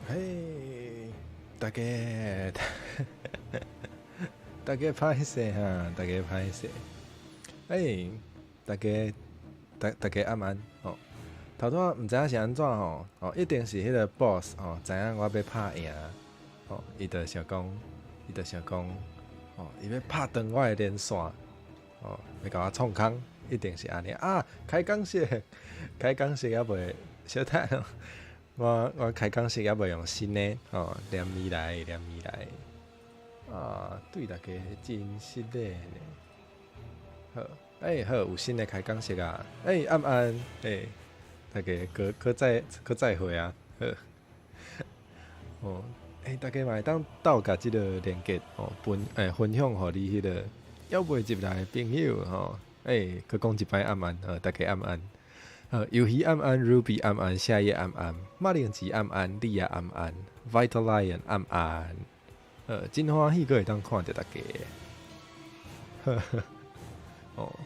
嘿，大家，大家歹勢哈，大家歹勢。欸，大家，大家暗安吼。頭拄仔毋知影是按怎吼，哦，一定是彼个 boss 吼，知影我欲拍贏，吼，伊就想講，哦，伊欲拍斷我的連線，哦，欲共我創空，一定是按呢啊！開講式，開講式猶未小等，我開講式猶未用新的，吼，連伊來，連伊來，啊，對大家真失禮呢。好，欸，好，有新的開講式啊，欸，暗安，欸。大家閣再會啊！好，哦，欸，大家嘛會當鬥共這个連結哦，分享予你彼个猶未入來的朋友吼，欸，閣講一擺暗安，大家暗安，好，魷魚暗安，Ruby 暗安，夏夜暗安，馬鈴薯暗安，李亞暗安，Vital Lion 暗安，真歡喜閣會當看著大家，呵呵，哦。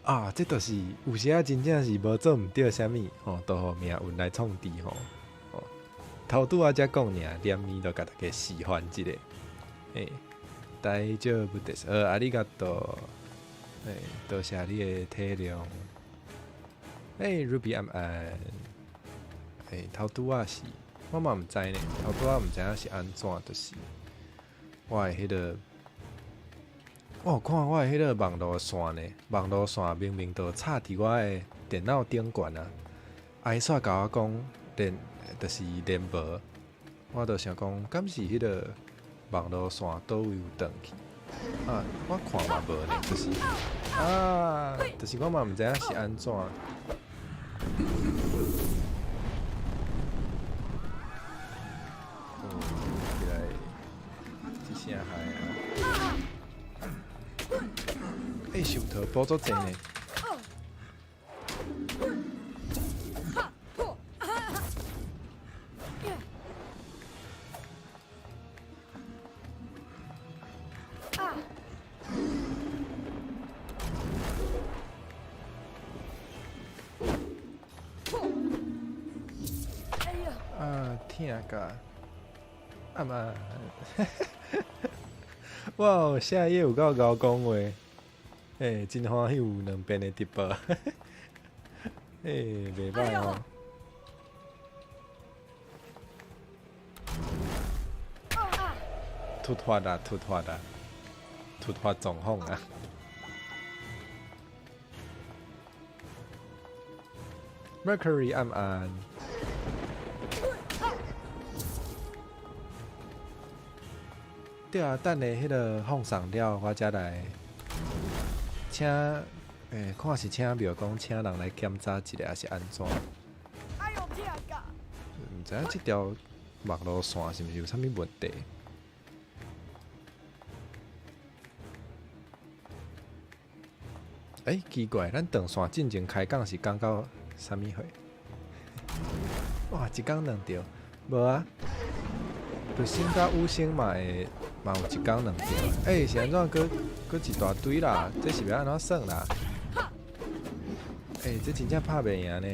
啊，這就是有時仔真正是無做毋著啥物吼，都予命運來創治吼。哦，頭拄仔才講爾，連面都共大家示範一下。欸，大丈夫です。ありがとう。欸，多謝你的體諒。欸，Ruby 暗安。欸，頭拄仔是，我嘛毋知呢。頭拄仔毋知影是按怎，就是我的彼个。我有看我的彼个網路線呢，網路線明明就插佇我的電腦頂懸啊，啊伊煞共我講連，就是連無，我就想講，敢是彼个網路線佗位有斷去？啊，我看嘛無呢，就是啊，就是我嘛毋知影是按怎。哦，起來，這聲害啊！欸，手套補足濟呢。啊，疼甲，啊嘛，哇，夏夜有夠𠢕講話。欸，真歡喜有兩遍的直播，欸，袂䆀哦。突發啊，突發啊，突發狀況啊！Mercury 暗安。對啊，等下彼个放送了，我才來。請，欸，看是請廟公請人來檢查一下，抑是按怎？毋知影這條網路線是毋是有啥物問題？欸，奇怪，咱斷線進前開講是講到啥物貨？哇，一工兩條，無啊？就升到五星嘛會嘛有一工兩條。欸，是按怎？閣閣一大堆啦，這是欲按怎算啦？欸，這真正拍袂贏呢。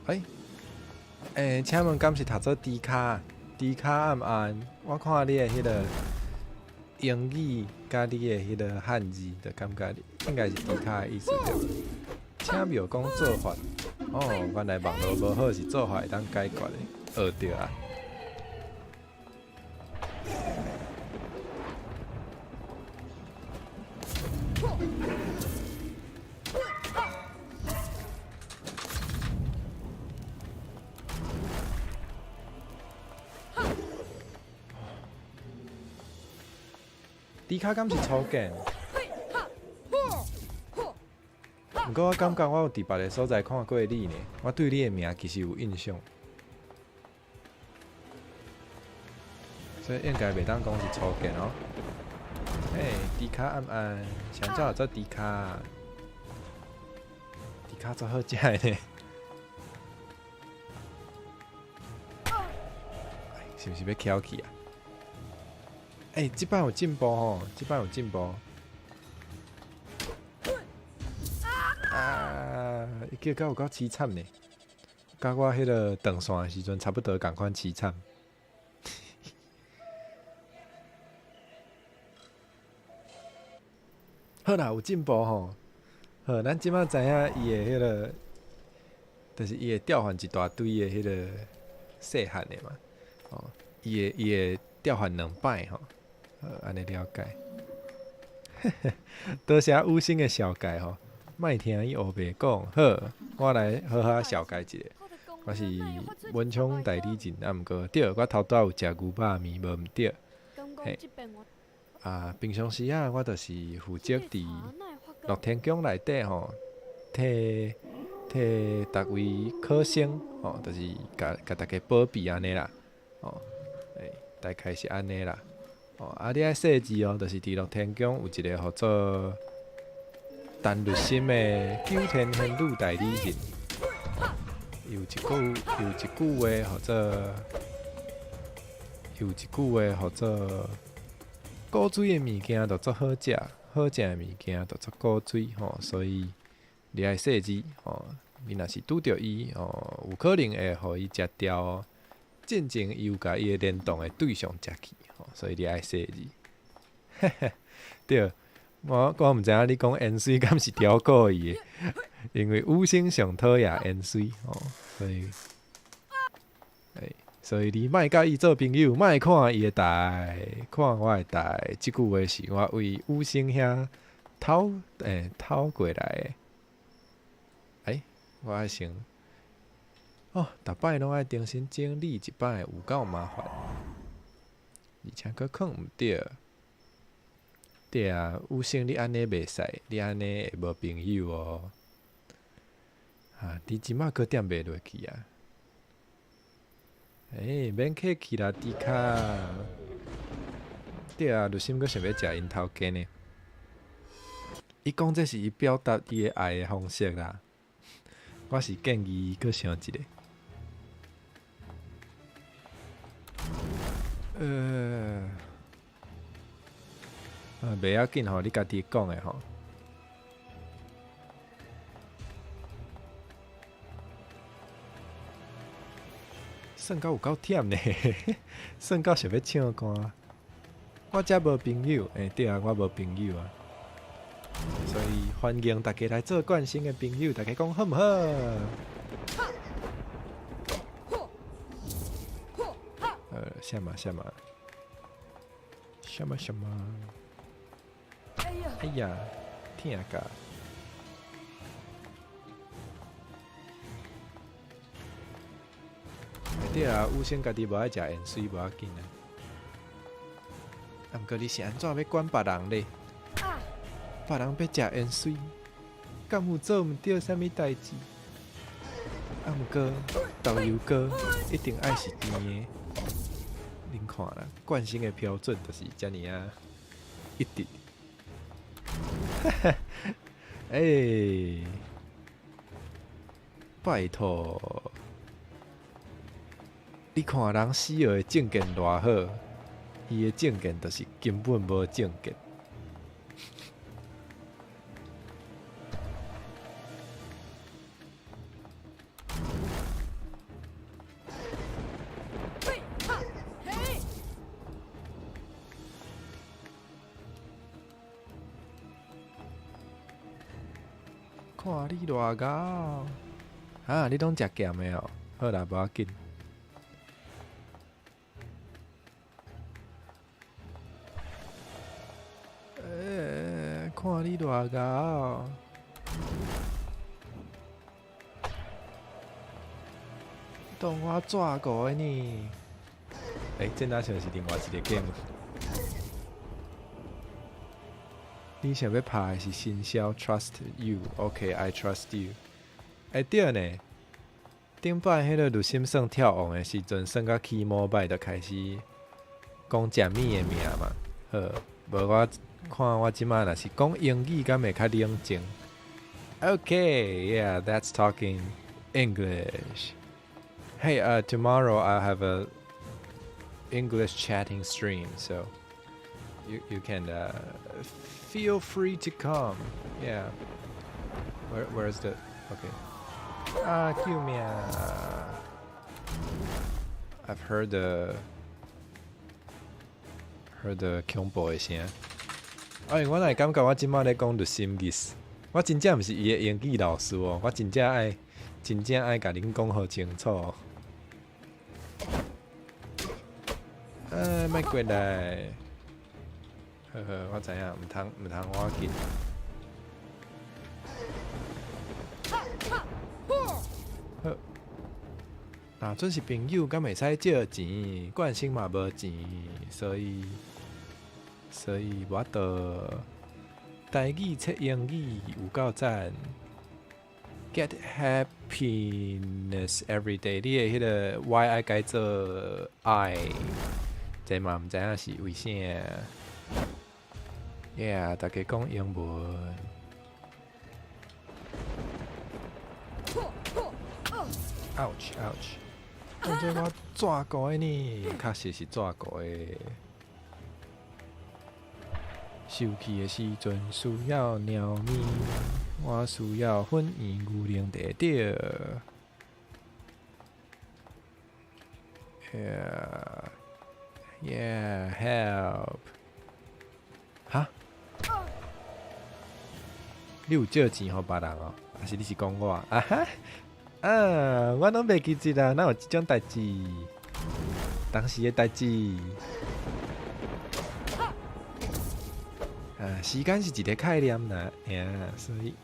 欸，欸，請問敢是讀做豬跤？豬跤暗安？我看你的彼个英語佮你的彼个漢字，就感覺應該是豬跤的意思對無？請廟公做法，哦，原來網路無好是做法會當解決的，學著啊。豬跤敢是初見？毋過我感覺我有佇別个所在看過你呢，我對你的名其實有印象，所以應該袂當講是初見哦。欸，豬跤暗安，啥怎會做豬跤？豬跤足好食的呢。是毋是欲蹺去啊？欸，這擺有進步吼，這擺有進步。啊！伊叫甲有夠淒慘呢，佮我彼个斷線的時陣差不多仝款淒慘。好啦，有進步吼。好，咱這擺知影伊的彼个，就是伊會調換一大堆的彼个細漢的嘛。哦，伊會調換兩擺吼。好，按呢了解。多謝五星的紹介吼，莫聽伊烏白講。好，我來好好紹介一下。我是文昌代理人，啊，毋過對，我頭拄仔有食牛肉麵，無毋對。嘿，啊，平常時啊，我就是負責佇樂天宮內底吼，替替逐位考生吼，就是共共大家保庇按呢啦，吼，欸，大概是按呢啦。哦，啊，你愛細緻哦，就是佇樂天宮有一个號做陳律心的九天玄女代理人，伊有一句話號做古錐的物件就足好食，好食的物件就足古錐吼，所以你愛細緻吼，你若是拄著伊吼，有可能會予伊食掉哦。進前伊有共伊的聯動的對象食去吼，所以你愛細緻。對，我毋知影你講煙水敢是調故伊的，因為五星上討厭煙水吼，所以，欸，所以你莫佮伊做朋友，莫看伊的台，看我的台。這句話是我為五星遐偷欸偷過來的。欸，我愛先，哦，逐擺攏愛重新整理一擺，有夠麻煩，而且閣囥毋對。對啊，五星你按呢袂使，你按呢會無朋友哦。啊，你這馬閣踮袂落去啊？欸，免客氣啦，迪卡。對啊，律心閣想欲食𪜶頭家呢。伊講這是伊表達伊的愛的方式啦。我是建議伊閣想一下。袂要緊吼，你家己講的吼。算到有夠忝呢，算到想欲唱歌。我才無朋友，欸，對啊，我無朋友啊。所以歡迎大家來做冠星的朋友，大家講好毋好？啥嘛啥嘛，啥嘛啥嘛。哎呀，疼甲！對啊，五星家己無愛食鹽水，無要緊啊。啊，毋過你是按怎欲管別人咧？別人欲食鹽水，敢有做毋對啥物代誌？啊，毋過豆油膏一定愛是甜的。恁看啦，慣性的標準就是遮爾仔一致。欸，拜託，你看人死的證件偌好，伊的證件就是根本無證件。看你偌𠢕，啊！你攏食鹹的哦，好啦，無要緊。欸，看你偌𠢕，當我紙糊的呢？欸，這若像是另外一个 game。你想欲拍的是神痟，Trust you，OK，I trust you。欸，對呢，頂擺彼个律心算跳王的時陣，算甲起毛擺就開始講食物的名嘛。好，無我看我這擺若是講英語，敢會較冷靜？OK，yeah，that's talking English. Hey, tomorrow I have a English chatting stream, so you can feel free to come. Yeah. Where's the okay? 啊，救命！ I've heard the 恐怖的聲。哎，我哪會感覺我這擺咧講律心意思？我真正毋是伊的英語老師哦，我真正愛共恁講予清楚。啊，莫過來！呵呵，我知影，毋通我緊。好，若準是朋友，敢會使借錢？慣性嘛無錢，所以無法度。台語切英語有夠讚。Get happiness every day，你的彼個 Y 愛改做 I，這嘛毋知影是為啥。Yeah，大家講英文。Ouch ouch！當做我紙糊的呢，確實是紙糊的。受氣的時陣需要貓咪，我需要粉圓牛奶茶對。Yeah, yeah, help！哈？你有借錢予別人哦？還是你是講我？啊哈？啊，我攏袂記得啦，哪有這種代誌？當時的代誌。啊，時間是一個概念啦，呀，所以，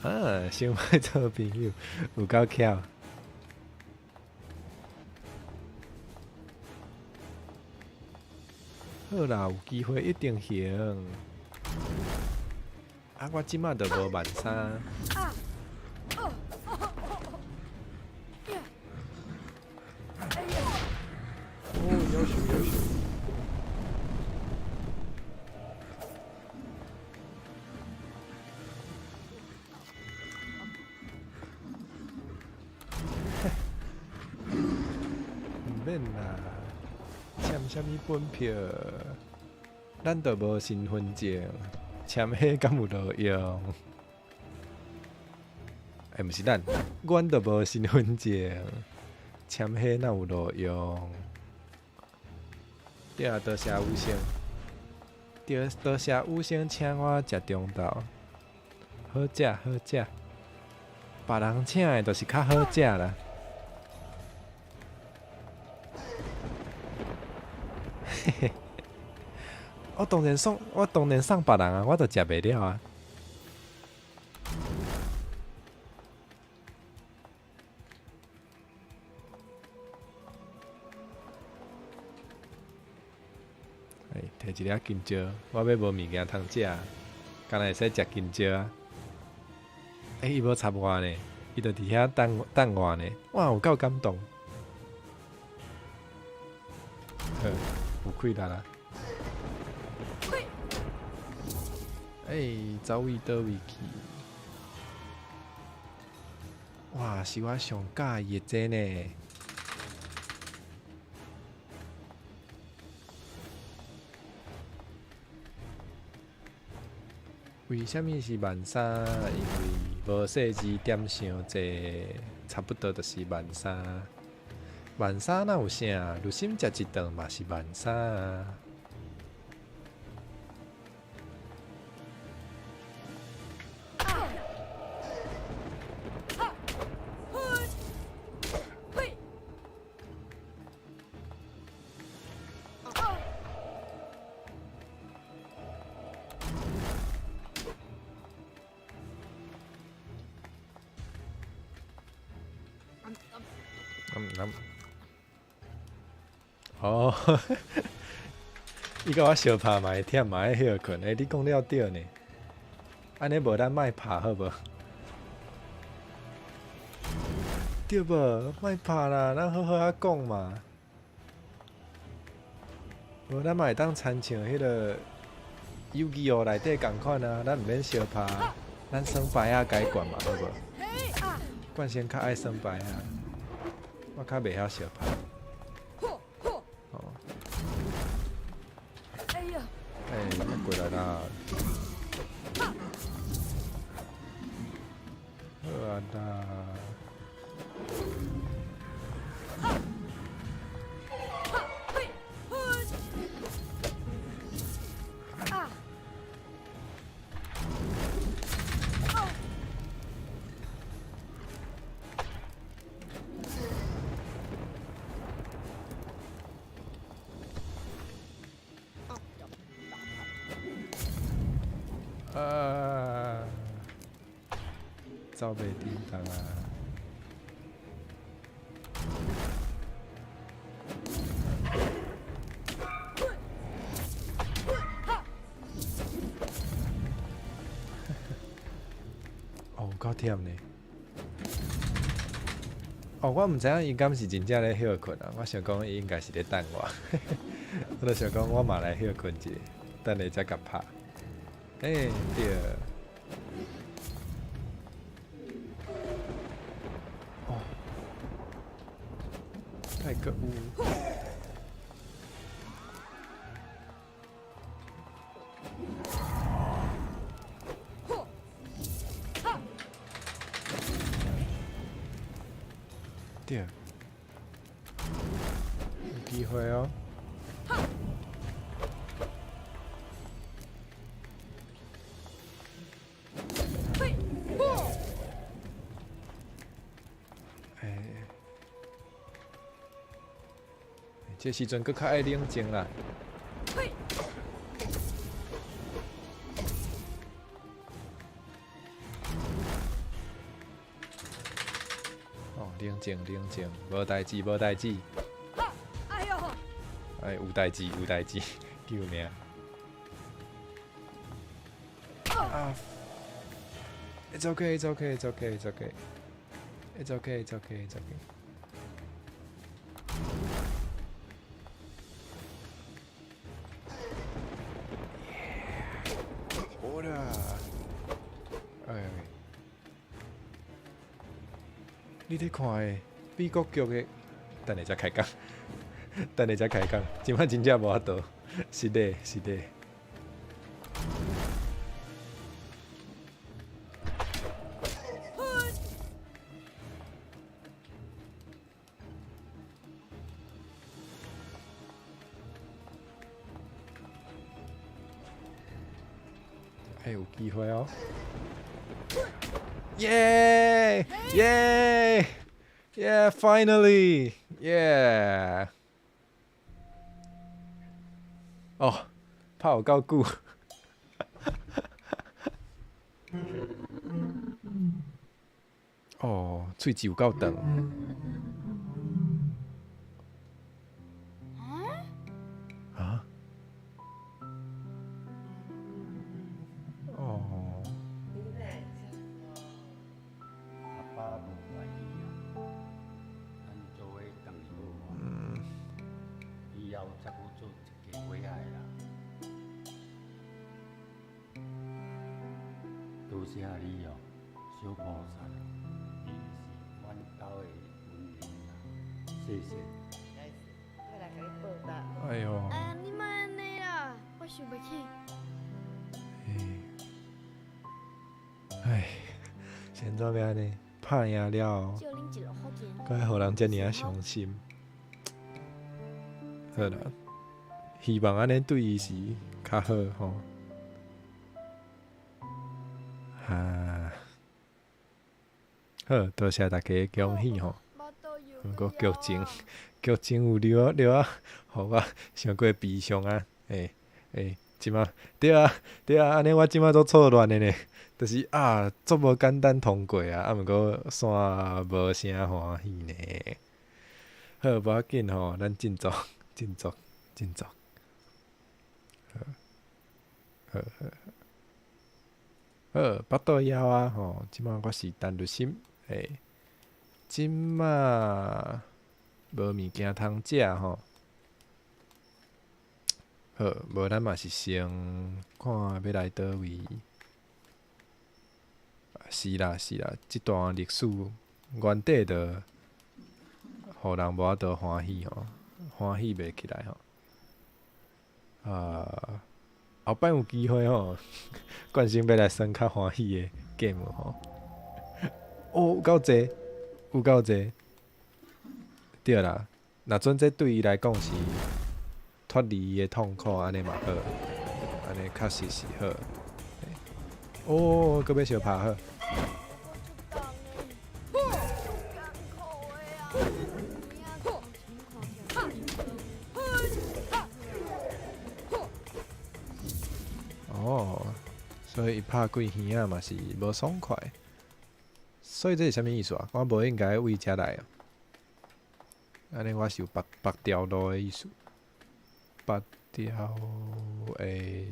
啊，想欲做朋友，有夠巧。好啦，有機會一定行。啊，我這馬就無萬三。哦，夭壽夭壽。毋免啦，簽啥物本票？咱都無身份證，簽彼敢有路用？欸，毋是咱，阮都無身份證，簽彼哪有路用？對啊，多謝雨生，對，多謝雨生請我食中晝，好食好食，別人請的就是較好食啦。嘿嘿，我當然送別人啊，我都食袂了啊。哎，提一粒香蕉，我欲無物件通食，敢若會使食香蕉啊？欸，伊無插我呢，伊就佇遐等等我呢，哇，有夠感動。好，有氣力啦。欸，走位佗位去？哇，是我上佮意的這呢。為啥物是萬三？因為無細字點傷濟，差不多就是萬三。萬三哪有啥？律心食一頓嘛是萬三啊。哦，伊共我相拍嘛會忝嘛愛歇睏。欸，你講了對呢。按呢無咱莫拍好無？對無？莫拍啦，咱好好仔講嘛。無咱嘛會當親像彼个遊戯王內底仝款啊，咱毋免相拍，咱耍牌仔解決嘛，好無？慣性較愛耍牌仔，我較袂曉相拍。哦。欸，莫過來啦！好啊啦。走袂叮當啊！哦，有夠忝呢！哦，我毋知影伊敢是真正咧歇睏啊！我想講伊應該是咧等我，我就想講我嘛來歇睏一下，等下才共拍。欸，對。哦，太個有。對，有機會哦。欸，這時陣閣較愛冷靜啦。哦，冷靜冷靜，無代誌無代誌。哎，有代誌有代誌，救命！啊！It's okay, it's okay, it's okay, it's okay. It's okay, it's okay, it's okay. 好啦，哎，你咧看的美國劇的，等下才開講，等下才開講，這擺真正無法度，是的，是的。欸，有機會哦！耶耶耶！Finally，耶！哦，拍有夠久。哦，喙齒有夠長。啊？哦。阿爸無願意啊，咱做伙轉去好無？以後才閣做一家伙仔的啦。多謝你哦，小菩薩，你是阮兜的恩人啊，謝謝。哎喲。哎呀，你莫按呢啦，我受袂起。唉，是按怎欲按呢？拍贏了後，閣愛予人遮爾仔傷心。好啦，希望按呢對伊是較好吼。哈，好，多謝大家恭喜吼。毋過劇情，劇情有留留啊，予我傷過悲傷啊！欸欸，這馬對啊對啊，按呢我這馬足錯亂的呢，就是啊，足無簡單通過啊，啊毋過煞無啥歡喜呢。好，無要緊吼，咱振作，振作，振作。好，好好好，好，腹肚枵啊吼！這馬我是陳律心，欸，這馬無物件通食吼。好，無咱嘛是先看欲來佗位。是啦是啦，這段歷史原底就予人無法度歡喜吼，歡喜袂起來吼。啊，後擺有機會吼，慣性欲來耍較歡喜的 game 吼。哦，有夠濟，有夠濟。對啦，若準這對伊來講是脫離伊的痛苦，按呢嘛好，按呢確實是好。哦，閣欲相拍好。哦，所以伊拍幾耳仔嘛是無爽快。所以這是啥物意思啊？我無應該為遮來哦。按呢我是有別別條路的意思，別條欸，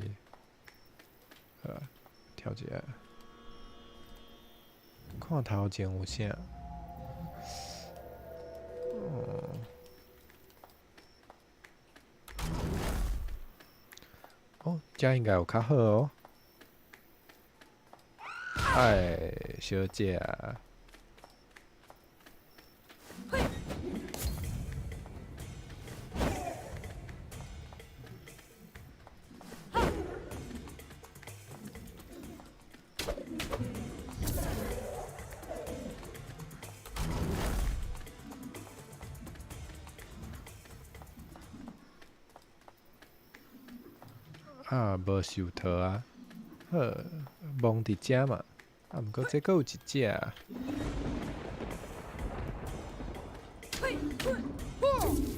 好啊，跳一下，看頭前有啥？哦，哦，遮應該有較好哦。哎，小姐啊。啊，無受套啊，好，摸佇遮嘛。啊，毋過這閣有一隻。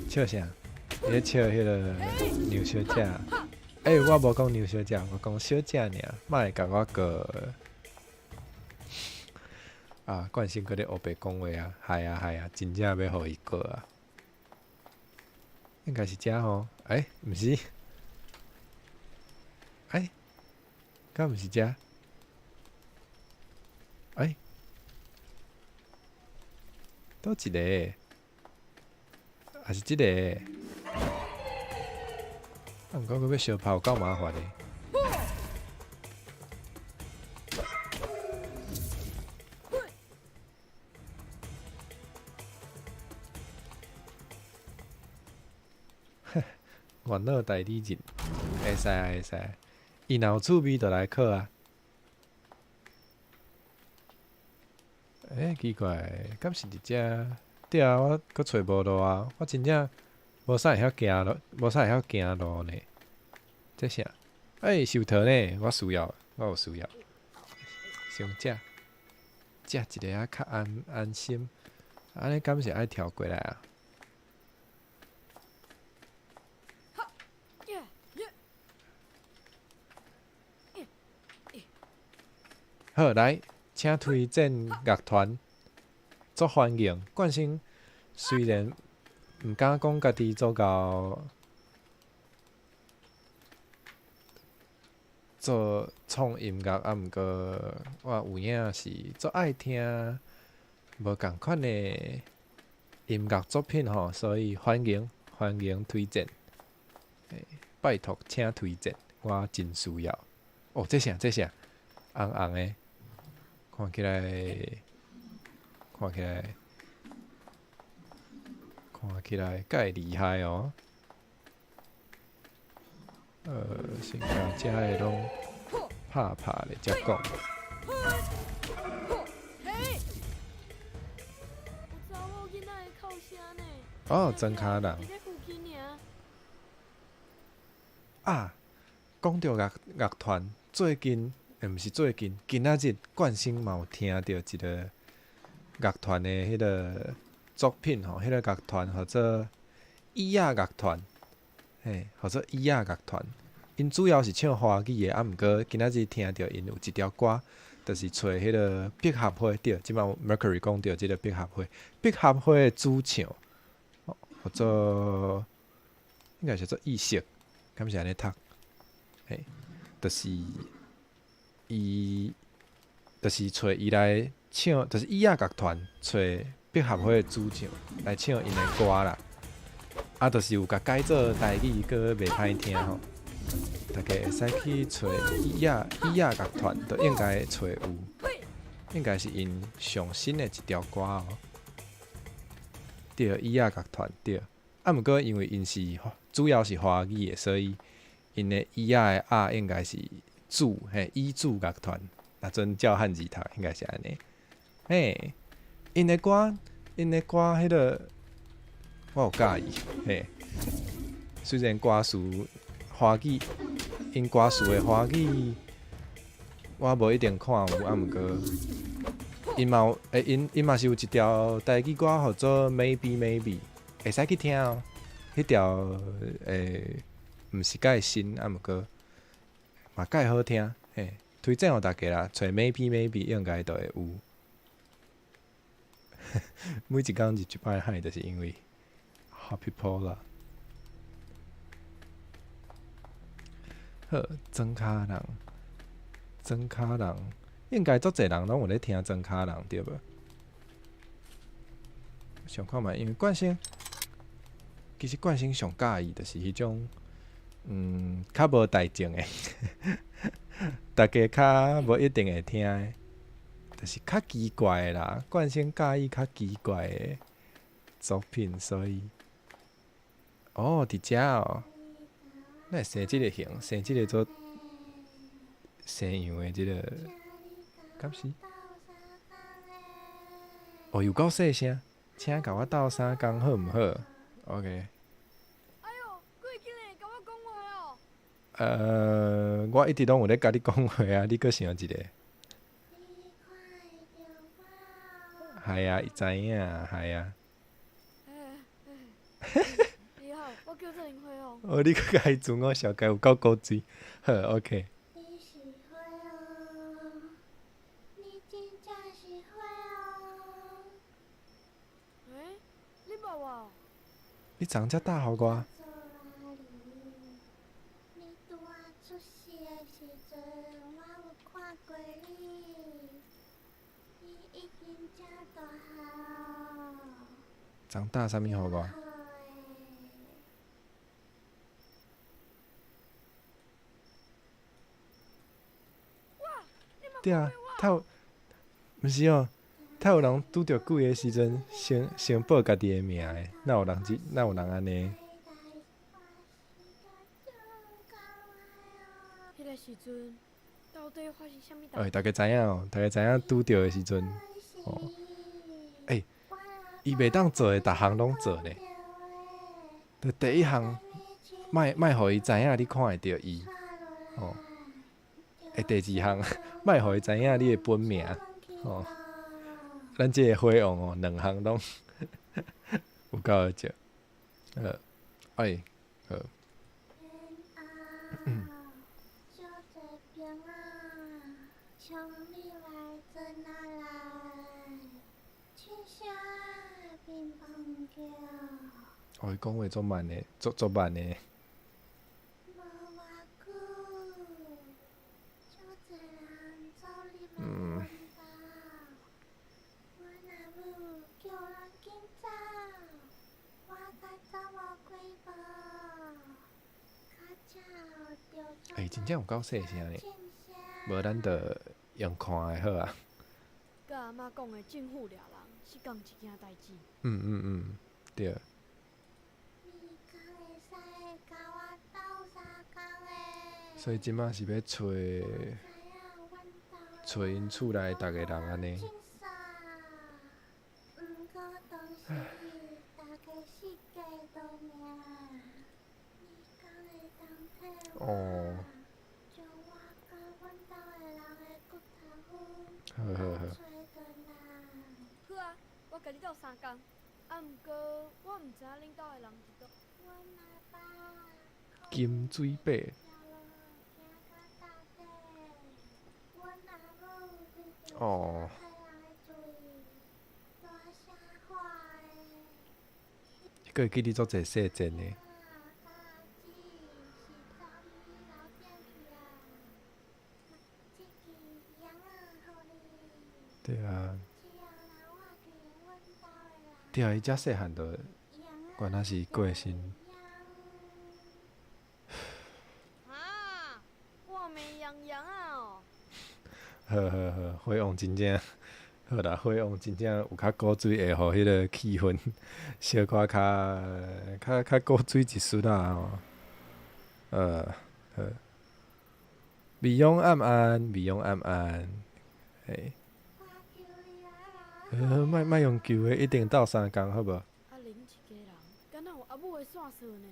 笑啥？你咧笑彼个牛小姐？欸，我無講牛小姐，我講小姐爾，莫會共我告。啊，冠生閣咧烏白講話啊，害啊害啊，真正欲予伊告啊！應該是遮吼？欸，毋是。欸，敢毋是遮？欸，佗一个？還是這个？啊，毋過閣欲相拍有夠麻煩的。元老代理人，會使啊，會使。伊若有趣味就來考啊。欸，奇怪，敢是佇遮？對啊，我閣揣無路啊！我真正無啥會曉行路，無啥會曉行路呢。這啥？欸，受套呢？我需要，我有需要。先食，食一下較安安心。按呢敢是愛跳過來啊？好，來，請推薦樂團，足歡迎。冠生雖然毋敢講家己做到做創音樂，啊，毋過我有影是足愛聽無仝款的音樂作品吼，所以歡迎歡迎推薦。拜託，請推薦，我真需要。哦，這啥？這啥？紅紅的，看起來，看起來，看起來蓋厲害哦。先共遮的攏拍拍咧，才講。哦，莊跤人。啊，講著樂樂團，最近，欸，毋是最近，今仔日冠生嘛有聽著一个樂團的彼个作品吼，彼个樂團號做椅仔樂團，嘿，號做椅仔樂團。𪜶主要是唱華語的，啊，毋過今仔日聽著𪜶有一條歌，就是揣彼个百合花，對，這擺 Mercury 講著這个百合花，百合花的主唱，號做應該是做意識，敢是按呢讀？嘿，就是伊，就是揣伊來唱，就是椅仔樂團揣百合花的主唱來唱𪜶的歌啦。啊，就是有共改做台語，閣袂歹聽吼。大家會使去揣椅仔椅仔樂團，就應該揣有，應該是𪜶上新的一條歌哦。對，椅仔樂團對。啊，毋過因為𪜶是主要是華語的，所以𪜶的椅仔的仔應該是主嘿，椅子樂團。若準照漢字讀，應該是按呢。嘿，𪜶的歌，𪜶的歌，彼个我有佮意嘿。雖然歌詞華語，𪜶歌詞的華語我無一定看有，啊，毋過𪜶嘛有，欸，𪜶𪜶嘛是有一條台語歌，號做 Maybe Maybe，會使去聽哦。彼條欸，毋是蓋新，啊，毋過嘛蓋好聽，嘿，推薦予大家啦。揣 Maybe Maybe 應該就會有。每一工入一擺海，就是因為 Happy Polar。好，莊跤人，莊跤人，應該足濟人攏有咧聽莊跤人對無？想看覓，因為冠生，其實冠生上佮意就是彼種，較無大眾的，大家較無一定會聽的，就是較奇怪的啦。冠生佮意較奇怪的作品，所以，哦，佇遮哦，咱會生這个型，生這个做生羊的這个，敢是？哦，有夠細聲，請共我鬥相共好毋好？OK。哎喲，鬼竟然會共我講話哦！我一直攏有咧共你講話啊，你閣想一下。係啊，伊知影，係啊。你好，我叫做林輝哦。哦，你閣共伊自我紹介有夠古錐，好，OK。你是花哦，你真正是花哦。欸，你捌我哦？你昨才打予我。你拄仔出世的時陣，我有看過你，你已經這大漢。昨打啥物予我？對啊，透，毋是哦，透有人拄著鬼的時陣，先報家己的名的，哪有人這，哪有人按呢？彼个時陣，到底發生啥物代欸，大家知影哦，大家知影拄著的時陣，哦，欸，伊袂當做的，逐項攏做呢。就第一項，莫莫予伊知影你看會著伊，哦。欸，第二項，莫予伊知影你的本名，吼。咱這個火王哦，兩項攏有夠少。哎，好。哦，伊講話足慢的，足慢的。嗯。欸，真正有夠細聲呢，無咱就用看的好啊。佮阿嬤講的政府掠人是仝一件代誌。嗯嗯嗯，對。所以這擺是欲揣揣𪜶厝內逐个人按呢。唉。哦。好好好。好啊，我共你鬥相共。啊，毋過我毋知影恁兜的人佇佗。金水伯。哦。閣會記得足濟細節呢。對啊。對啊，伊遮細漢就原來是過身。啊！我美羊羊啊！哦。好好好，火王真正好啦，火王真正有較古錐，會予彼个氣氛小可較古錐一絲仔吼。好。未勇暗暗，未勇暗暗，嘿。莫莫用求的，一定鬥相共，好無？阿玲一家人，敢若有阿母的線索呢？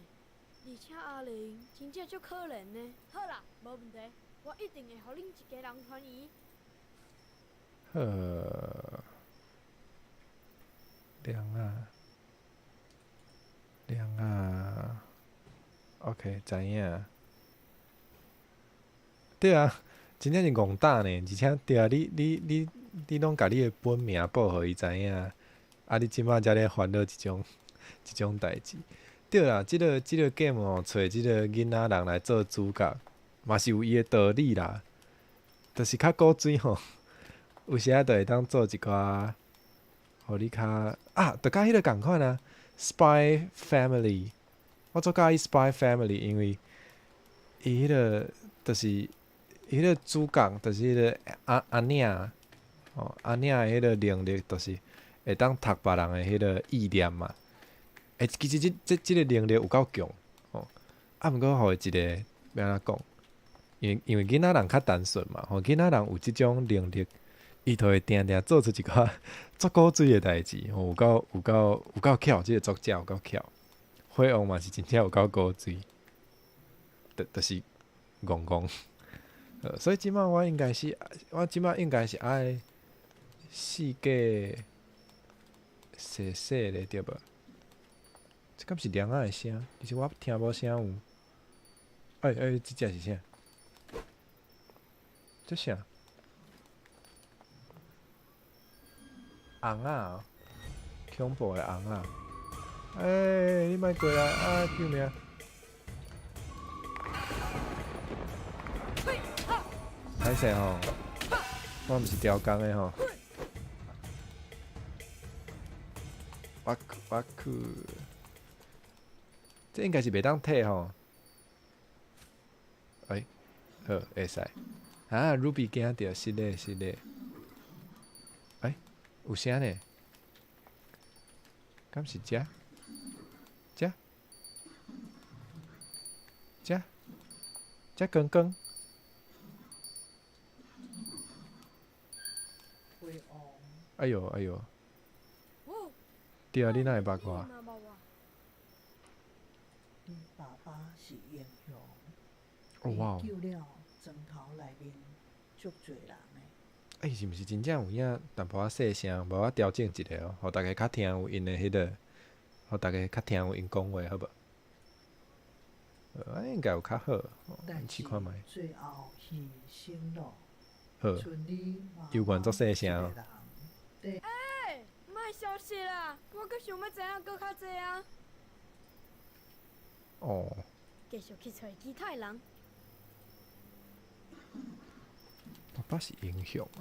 而且阿玲真正足可憐呢。好啦，無問題，我一定會予恁一家人團圓。好，涼啊，涼啊，OK，知影。對啊，真正是戇膽呢，而且對啊，你攏共你的本名報予伊知影，啊，你這馬才咧煩惱這種代誌。對啦，這個 game 吼，揣這個囡仔人來做主角，嘛是有伊的道理啦。就是較古錐吼，有時仔就會當做一寡，予你較啊，就佮彼個仝款啊，《Spy Family》。我足佮意《Spy Family》，因為伊彼個就是伊彼個主角，就是彼個阿娘，吼，阿娘的彼個能力就是會當讀別人的彼個意念嘛。欸，其實這個能力有夠強，吼。啊，毋過予伊一個欲按怎講？因為囡仔人較單純嘛，吼，囡仔人有這種能力，伊就會定定做出一寡足古錐的代誌，吼，有夠巧，這個作者有夠巧。火王嘛是真正有夠古錐，就是戇戇。所以這擺我這擺應該是愛四界踅踅咧，對無？這敢是貓仔的聲？其實我聽無聲有。欸欸，這隻是啥？這啥？尪仔哦，恐怖的尪仔！欸，你莫過來啊！救命！歹勢吼，我毋是調工的吼。我去，這應該是袂當退吼。欸，好，會使。啊，Ruby 驚著，是咧是咧。欸，有聲呢？敢是這？這？這？這剛剛？哎喲哎喲！對啊，你哪會捌我？你爸爸是英雄，哦哇！救了磚頭內面足濟人的。欸，是毋是真正有影淡薄仔細聲？無我調整一下哦，予大家較聽有𪜶的彼個，予大家較聽有𪜶講話，好無？應該有較好，試看覓。最後犧牲了。好，猶原足細聲哦。欸，莫消失啦！我閣想欲知影閣較濟啊。哦。繼續去揣其他人。爸爸是英雄啊。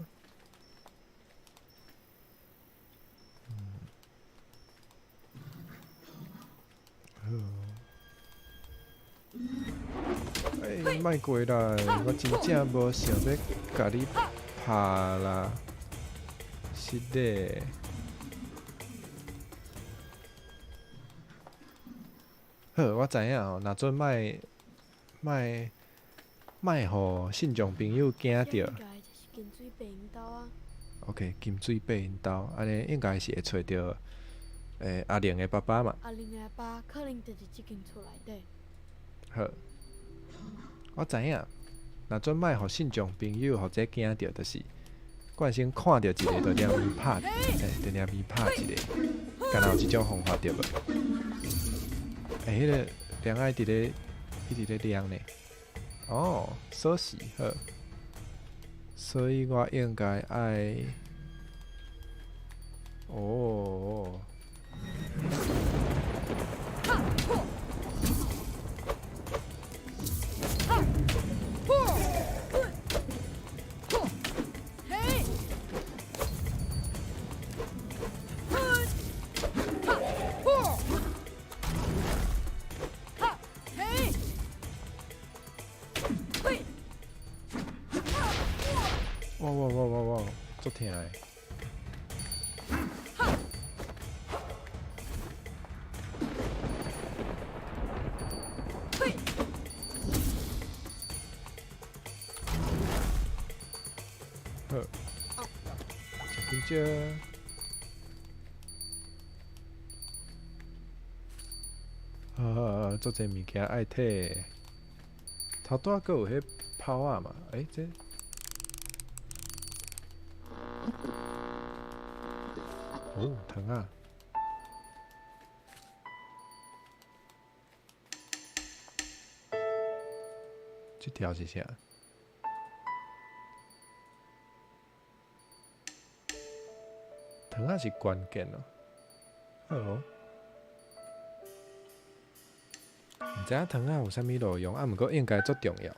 好。欸，莫過來！我真正無想欲共你拍啦。是的。好，我知影吼，若準莫莫莫予信眾朋友驚著。OK，金水爬𪜶兜，按呢應該是會揣著阿玲的爸爸嘛。阿玲的阿爸可能就佇這間厝內底。好，我知影，若準莫予信眾朋友予這驚著，就是慣性看著一个就連伊拍，欸，就連伊拍一個，敢若有這種方法對無？欸，彼個貓仔佇咧，一直咧念呢。哦，鎖匙好，所以我應該愛，哦。哇哇哇哇哇，足疼的！好，食香蕉。啊，足濟物件愛提。頭拄仔閣有彼炮仔嘛？欸，這。哦，糖仔。這條是啥？糖仔是關鍵哦。好哦。毋知影糖仔有啥物路用，啊，毋過應該足重要。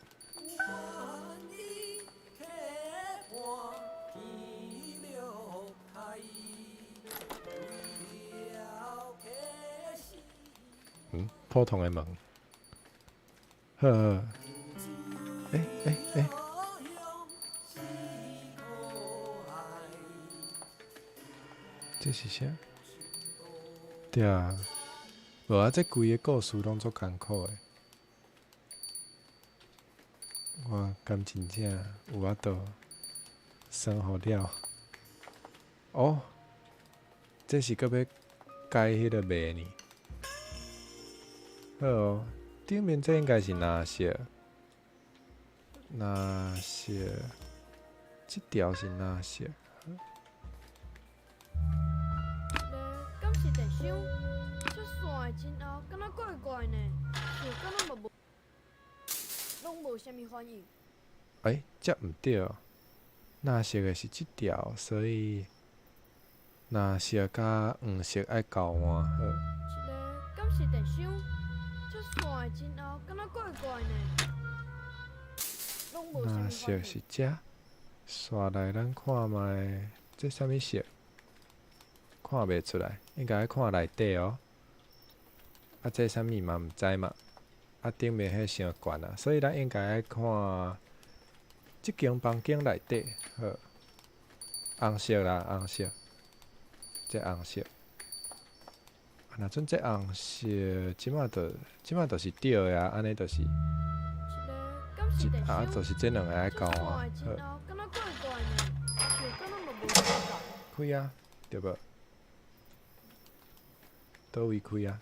嗯，普通的門。好好。欸。這是啥？對啊，無啊，這規个故事攏足艱苦的。我敢真正有法度生活了？哦，這是閣欲解彼个謎呢？好哦，頂面這應該是藍色，藍色，這條是藍色。咧，敢是電箱？這線的真後，敢若怪怪呢？像敢若嘛無，攏無啥物反應。欸，這毋對，藍色的是這條，所以藍色佮黃色愛交換。好。這个敢是電箱？這線的真後，敢若怪怪呢？攏無啥藍色物反應。是這，煞來咱看覓，這啥物色？看袂出來，應該愛看內底哦。啊，這啥物嘛毋知嘛。啊，頂面彼傷懸啊，所以咱應該愛看這間房間內底。好，紅色啦，紅色，這紅色。啊，若準這紅色，這擺就是對的啊，按呢就是，這个敢是電啊，箱？就是這兩个愛這交換。線的真好，後，敢若怪怪呢？像敢若嘛無相仝。開啊，對無？佗位開啊？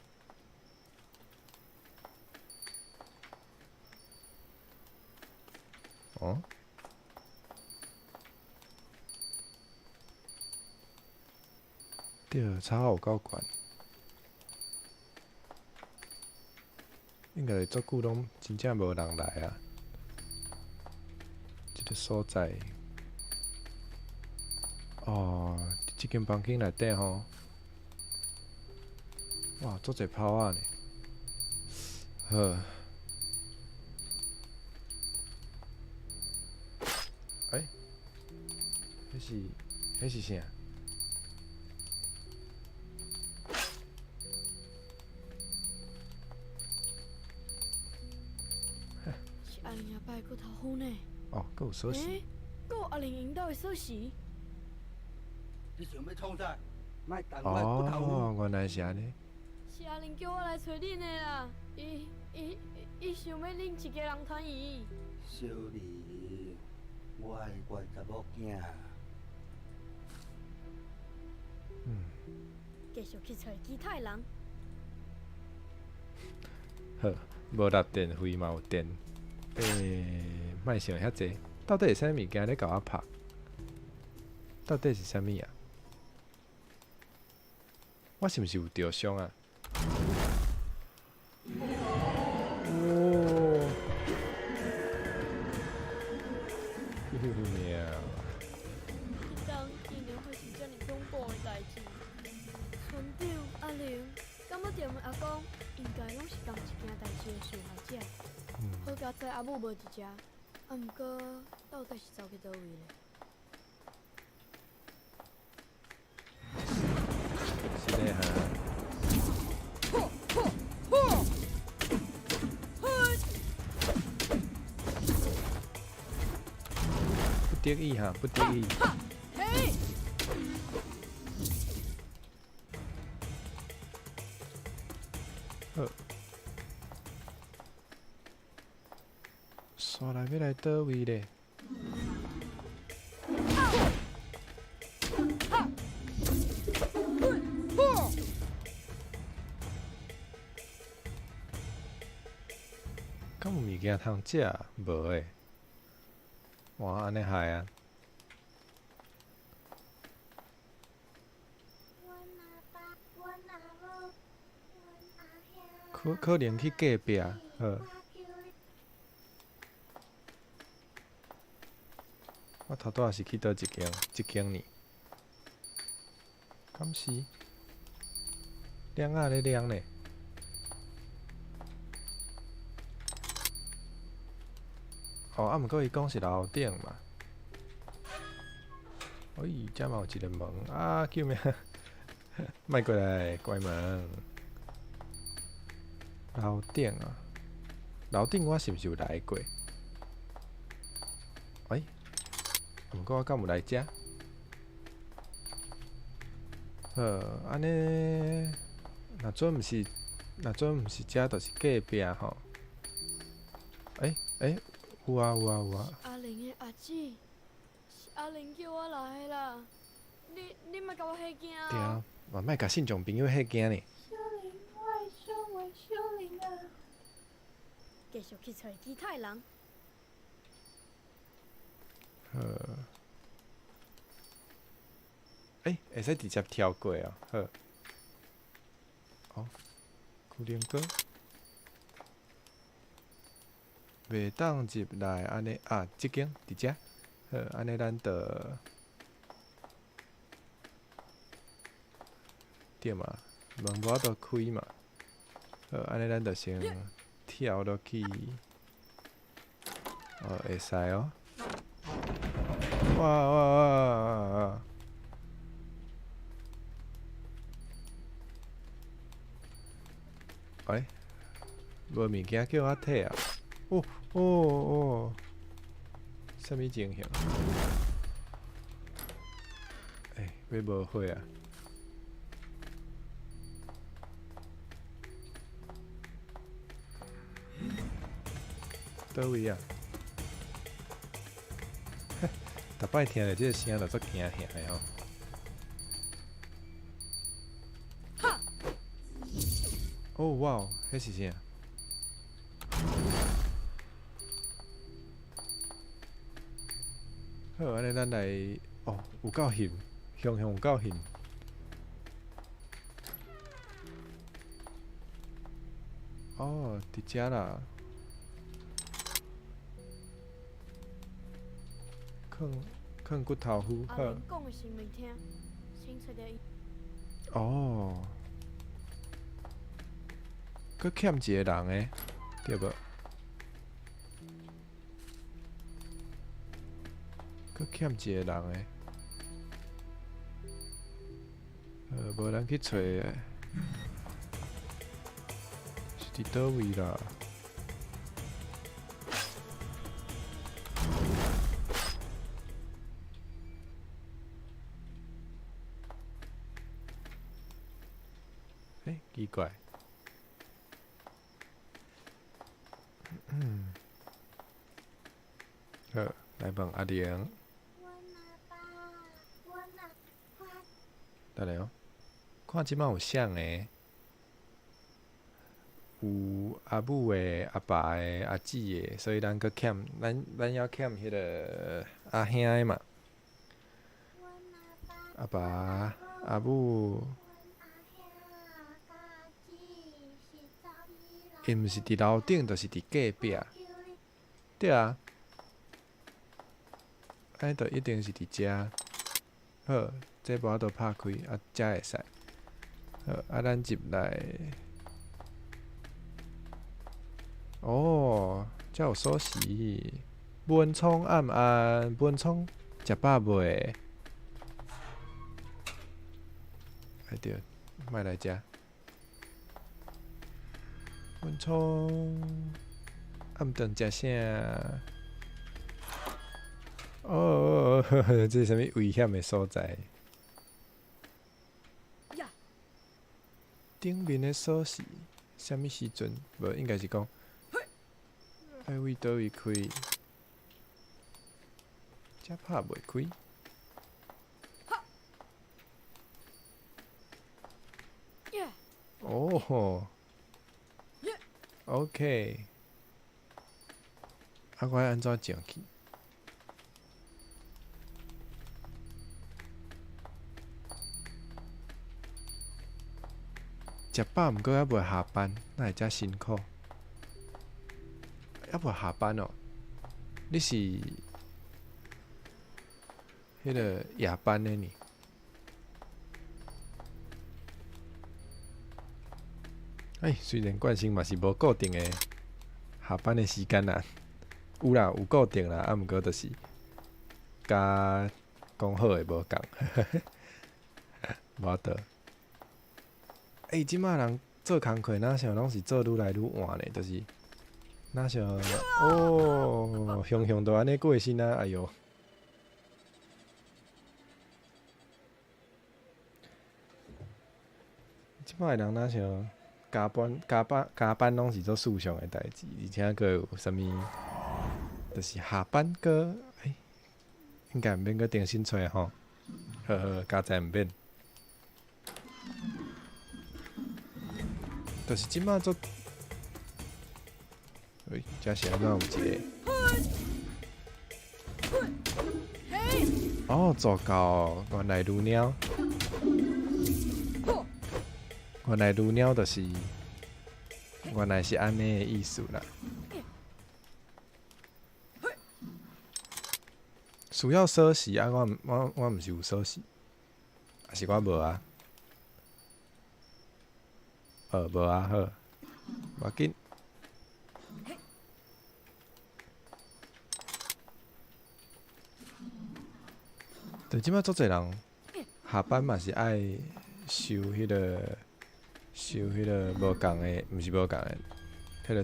哦？對，草有夠懸，應該是足久攏真正無人來啊。這个所在，哦，這間房間內底吼，哇，足濟炮仔呢。好。欸，彼是啥？是阿玲阿爸的骨頭粉呢？哦，閣有鎖匙。欸，閣有阿玲𪜶兜的鎖匙？你想欲創啥？莫動我的骨頭哦，原來是按呢。是阿玲叫我來揣恁的啦。伊想欲恁一家人團圓。小玲，我的乖查某囝。繼續去揣其他的人。好，無納電費嘛有電。欸，莫想遐濟，到底是啥物件咧共我拍？到底是啥物啊？我是毋是有著傷啊？哦！喵！彼當竟然發生遮爾恐怖的代誌，村長、阿玲、柑仔店的阿公，應該攏是仝一件代誌的受害者。好佳哉阿母無佇遮，啊，毋過到底是走去佗位咧？是咧哈。不得已哈，不得已。好，煞來欲來佗位咧？敢有物件通食？無欸。哇，按呢害啊！阮阿爸、阮阿母、阮阿兄。可能去隔壁，好。我頭拄仔是去佗一間？這間呢？敢是？亮啊咧亮咧。哦，啊，毋過伊講是樓頂嘛。哎，遮嘛有一個門啊！救命！莫過來，關門。樓頂啊，樓頂我是毋是有來過？欸，毋過我敢有來遮？好，按呢，若準毋是，若準毋是遮，就是隔壁吼。欸欸，有啊有啊有啊！阿玲的阿姊，是阿玲叫我來的啦。你莫共我嚇驚啊！對啊，嘛莫共信眾朋友嚇驚呢。小玲，我會小話小玲啊。繼續去揣其他的人。好。欸，會使直接跳過哦，好。哦，龜苓膏。袂當入來，按呢啊，這間佇遮，好，按呢咱就對嘛，門無法度開嘛，好，按呢咱就先跳落去，哦，會使哦。哇哇哇哇哇！欸，無物件叫我提啊！哦哦哦，啥物情形？欸，欲無火啊！佗位啊？逐擺聽著這个聲就足驚嚇的吼。哦哇，彼是啥？好，按呢咱來，哦，有夠險，雄雄有夠險。哦，佇遮啦。囥囥骨頭夫，好。阿玲講的生命廳，先揣著伊。哦。閣欠一个人的，對無？閣欠一个人的，無人去揣，是佇佗位啦？欸，奇怪。好，來問阿玲。等下哦，看這擺有啥个？有阿母的、阿爸的、阿姊的，所以咱閣欠，咱猶欠彼个阿兄的嘛。阿爸、阿母，伊毋是佇樓頂，就是佇隔壁。對啊，按呢就一定是佇遮。好，這無法度拍開，啊，遮會使。好，啊，咱入來。哦，遮有鎖匙。文聰暗暗，文聰食飽未？哎對，莫來遮。文聰暗頓食啥？哦，這是啥物危險的所在？頂面的鎖匙，啥物時陣？無，應該是講愛為佗位開？遮拍袂開。哦，OK，啊，我愛按怎上去？食飽，毋過猶未下班，哪會遮辛苦？猶未下班哦？你是彼个夜班的呢？哎，雖然慣性嘛是無固定的下班的時間啦，有啦，有固定啦，啊，毋過就是佮講好的無仝，無法度。欸，這擺人做工課，若像攏是做愈來愈晚咧，就是若像哦，雄雄都按呢過身啊，哎喲！這擺人若像加班、加班、加班，攏是做事上的代誌，而且閣有啥物，就是下班閣欸，應該毋免閣重新揣吼，好好，加載毋免。就是這擺做，喂，這是按怎有一個？哦，做到原來如鳥，原來如鳥就是原來是按呢的意思啦。需要鎖匙啊！我毋是有鎖匙，還是我無啊？無啊，好，無要緊。對，這擺足濟人下班嘛是愛收彼個，收彼個無仝的，毋是無仝的，彼個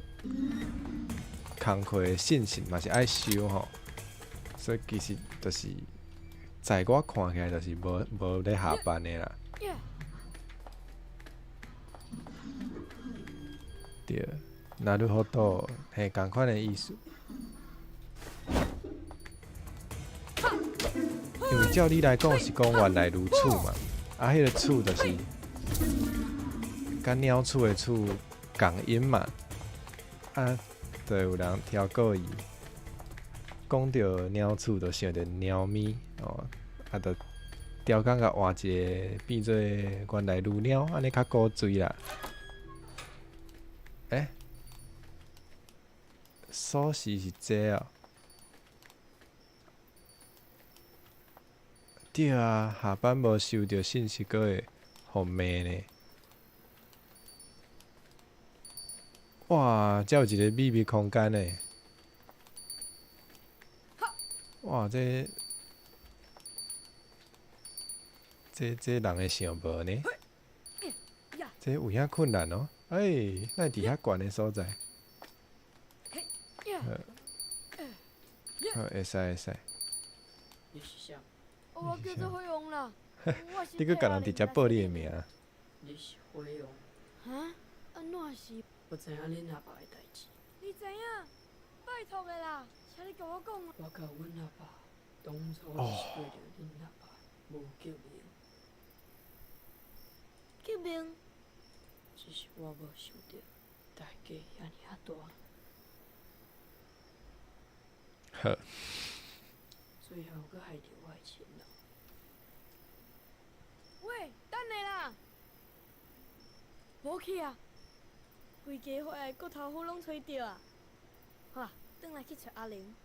工課的信息嘛是愛收吼。所以其實就是，在我看起來就是無咧下班的啦。對，なるほど，嘿，仝款的意思。因為照理來講是講原來如此嘛，啊，彼個此就是佮鳥鼠的鼠仝音嘛，啊，就有人調過伊，講著鳥鼠就想著貓咪哦，啊，就刁工共換一個變做原來如鳥，按呢較古錐啦。欸，鎖匙是這哦。對啊，下班無收著信息，閣會予罵呢。哇，這有一個秘密空間呢。哇，這人會想無呢？這有影困難哦。欸，哪會佇遐懸的所在？好，會使會使。你是啥？我叫做火王啦。你閣共人直接報你的名？你是火王。哈？按怎是？我知影恁阿爸的代誌。你知影？拜託的啦，請你共我講。我佮阮阿爸當初是對著恁阿爸無革命。革命？只是我無想著代價遐爾仔大。好。最後閣害著我的親人。喂，等下啦！無去啊！規家伙的骨頭骨攏揣著啊！好啊，轉來去揣阿玲。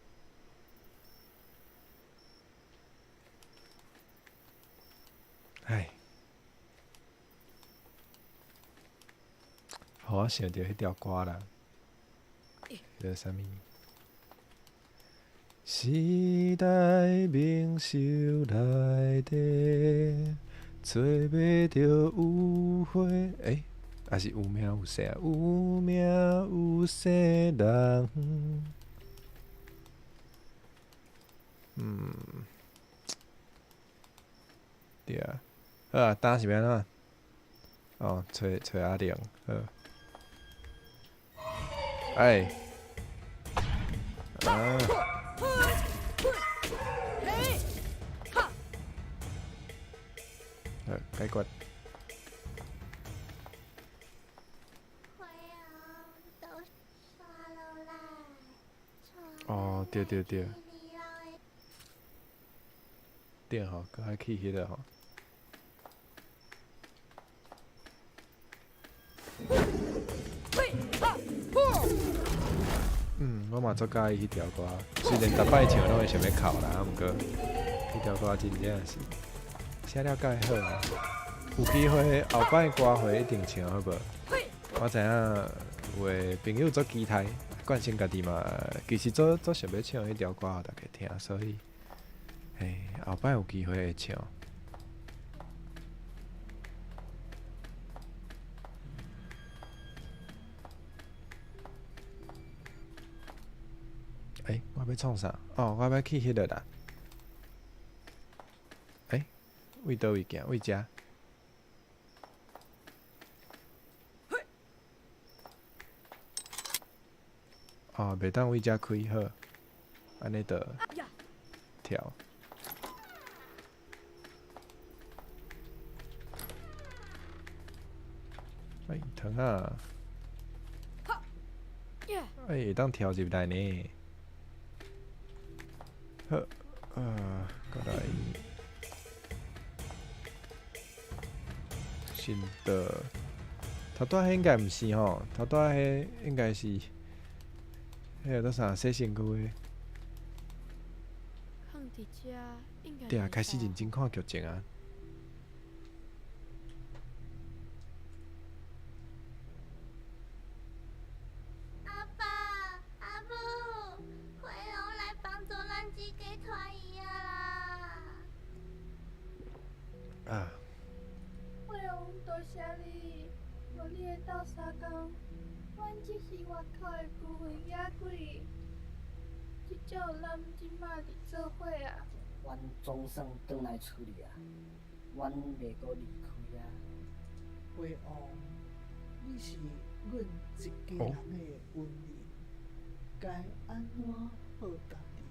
唉，予我想著彼條歌啦，彼个啥物？時代明秀內底，找袂著有花。欸，還是有名有姓，有名有姓人。對啊，好啊，今是欲按怎？哦，揣阿玲，好。哎，啊。好，解決。哦，對對對。對吼，閣愛去彼个吼。我嘛足佮意彼條歌，雖然逐擺唱攏會想欲哭啦，啊，毋過彼條歌真正是寫了蓋好啊！有機會後擺歌會一定唱好無？我知影有的朋友足期待，冠生家己嘛，其实足足想欲唱彼条歌予大家听，所以，嘿，后摆有机会会唱。欸，我欲创啥？哦，我欲去彼个啦。欸，为佗位行？为遮？哦，袂当为遮开好，按呢就跳。哎，疼啊！哎，会当跳入来呢。好，过来。新的，头拄仔彼应该毋是吼，头拄仔彼应该是，彼个叫啥洗身躯的。囥伫遮应该。对啊，开始认真看剧情啊。阿爸，阿母，火王来帮助咱一家团圆啊啦！啊。火王，多谢你，无你的斗相共，阮这是外口的孤魂野鬼，至少咱这马伫做伙啊。阮总算转来厝里啊，阮袂阁离开啊。火王，你是阮一家人的恩人，该按怎报答你？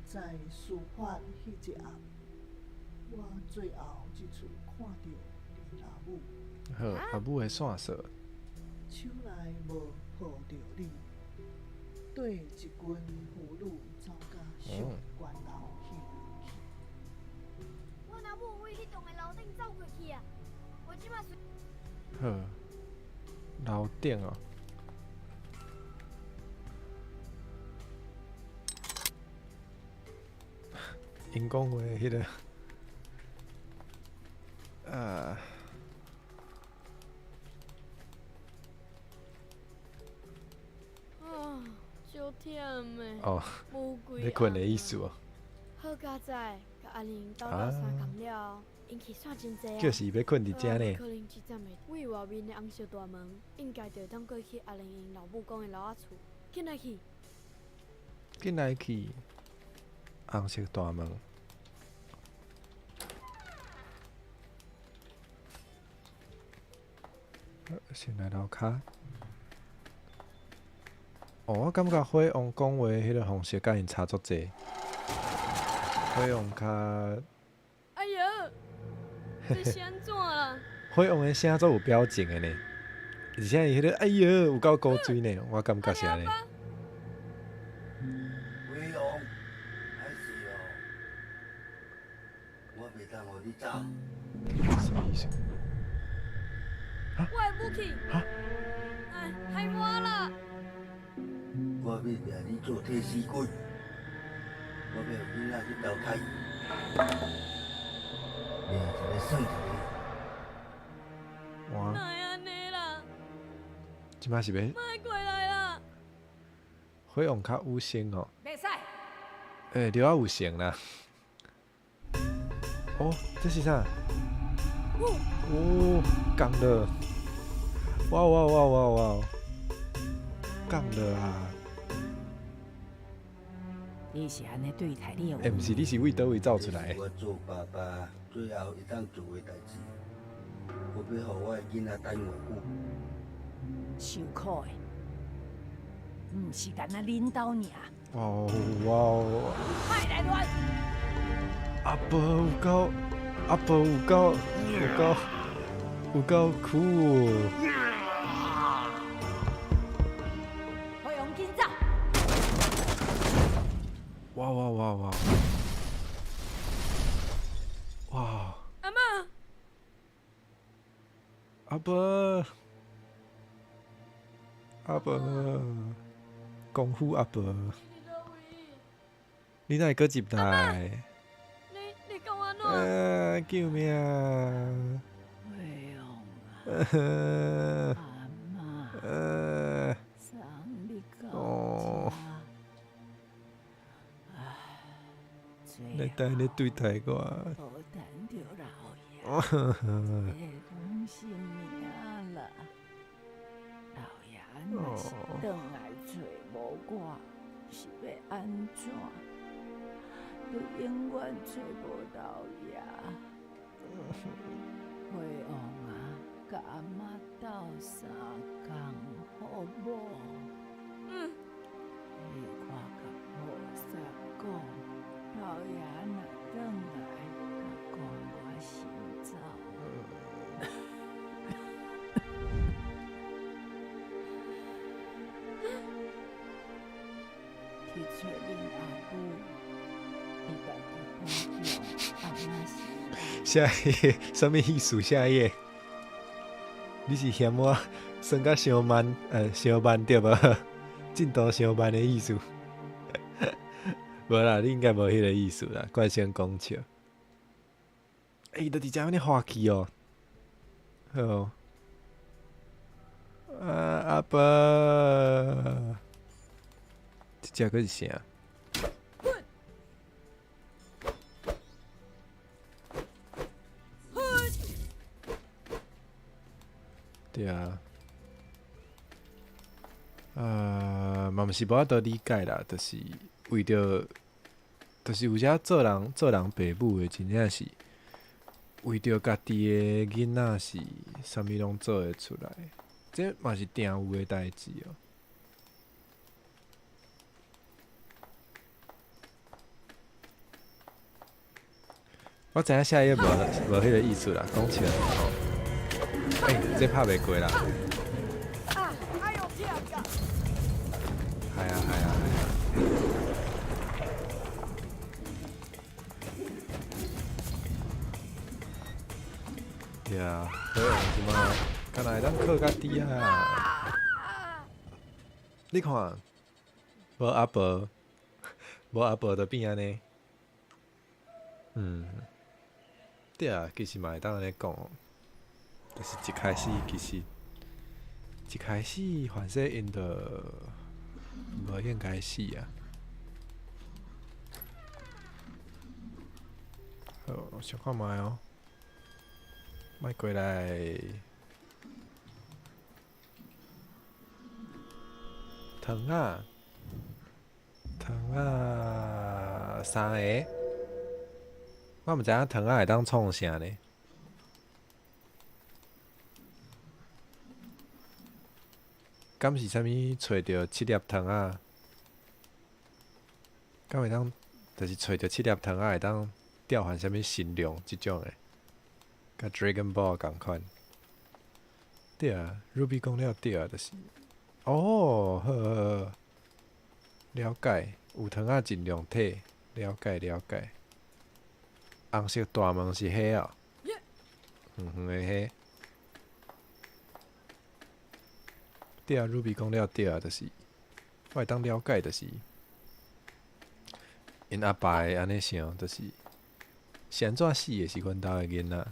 在事发彼一暗，我最后一次看著你老母。好，阿母的线索。手内无抱著你，缀一群妇女走到上悬楼彼边去。阮阿母为彼栋的楼顶走过去啊！我这马随。好，楼顶哦。𪜶讲话彼个，啊。啊，足忝的。哦，咧困的意思哦。好佳哉，佮阿玲斗斗相共了后，𪜶去煞真济啊。就是欲困伫遮呢。可能这站的位外面的红色大门，应该就会当过去阿玲𪜶老母讲的楼仔厝。紧来去。紧来去。红色大门。先来楼跤。哦，我感觉火王讲话彼个方式佮𪜶差足济。火王较……哎哟，这是按怎啦？火王的声足有表情的呢，而且伊彼个哎哟有够古锥呢，我感觉是按呢。火王，歹势哦，我袂当予你走。什么意思？我的武器！哈？哎，害我啦！我欲掠你做替死鬼，我欲予囡仔去投胎，掠一个算一个。哇！哪会按呢啦？这摆是欲？莫过来啦！火王较有性哦。袂使。欸，对啊，有性啦。哦，这是啥？哦，降了！哇哇哇哇哇！降了啊！你是按呢对待你的？欸，毋是，你是为佗位走出来的？我做爸爸最后会当做的代志，我欲予我的囡仔等偌久？受苦的，毋是干焦恁兜尔。哦哇哦！莫来乱！阿婆有够，阿婆有够，有够，有够苦。火王紧走！哇哇哇哇！哇！阿嬷，阿婆，阿婆，功夫阿婆，你哪会阁入来？你讲按怎？救命！火王啊！阿嬷。當按呢對待我。無等著老爺，這攏是命啦。老爺若是轉來揣無我，是欲按怎？就永遠揣無老爺。花王啊，共阿嬤鬥相共好無？嗯。你看共菩薩講，老爺若轉來，共講我先走。去揣恁阿母，伊家己保重，阿嬤先。下一页，啥物意思？下一页，你是嫌我算甲傷慢，傷慢對無？進度傷慢的意思。無啦，你應該無彼个意思啦，怪先講笑。欸，伊就佇遮按呢滑去哦。好。啊，阿伯，這隻閣是啥？對啊。嘛毋是無法度理解啦，就是為著，就是有遮做人做人爸母的，真正是為著家己的囡仔是啥物攏做會出來，這嘛是定有的代誌哦。我知影下一頁無彼个意思啦，講笑吼。欸，這拍袂過啦。係啊係啊係啊！對啊，好啊，這馬敢若會當靠較低啊！你看，無阿婆，無阿婆就變按呢。嗯，對啊，其實嘛會當按呢講，就是一開始其實一開始反正𪜶就無應該死啊。好，想看覓哦，莫過來。糖仔，糖仔，三个。我毋知影糖仔會當創啥呢？敢是啥物揣著七粒糖仔？敢會當，就是揣著七粒糖仔會當調換啥物神龍這種的，佮 Dragon Ball 仝款。對啊，Ruby 講了對啊，就是，哦，好好好，了解，有糖仔盡量摕，了解了解。紅色大門是彼哦，遠遠的彼。對啊，Ruby 講了對啊，就是我會當了解，就是𪜶阿爸會按呢想，就是是按怎死的是阮兜的囡仔，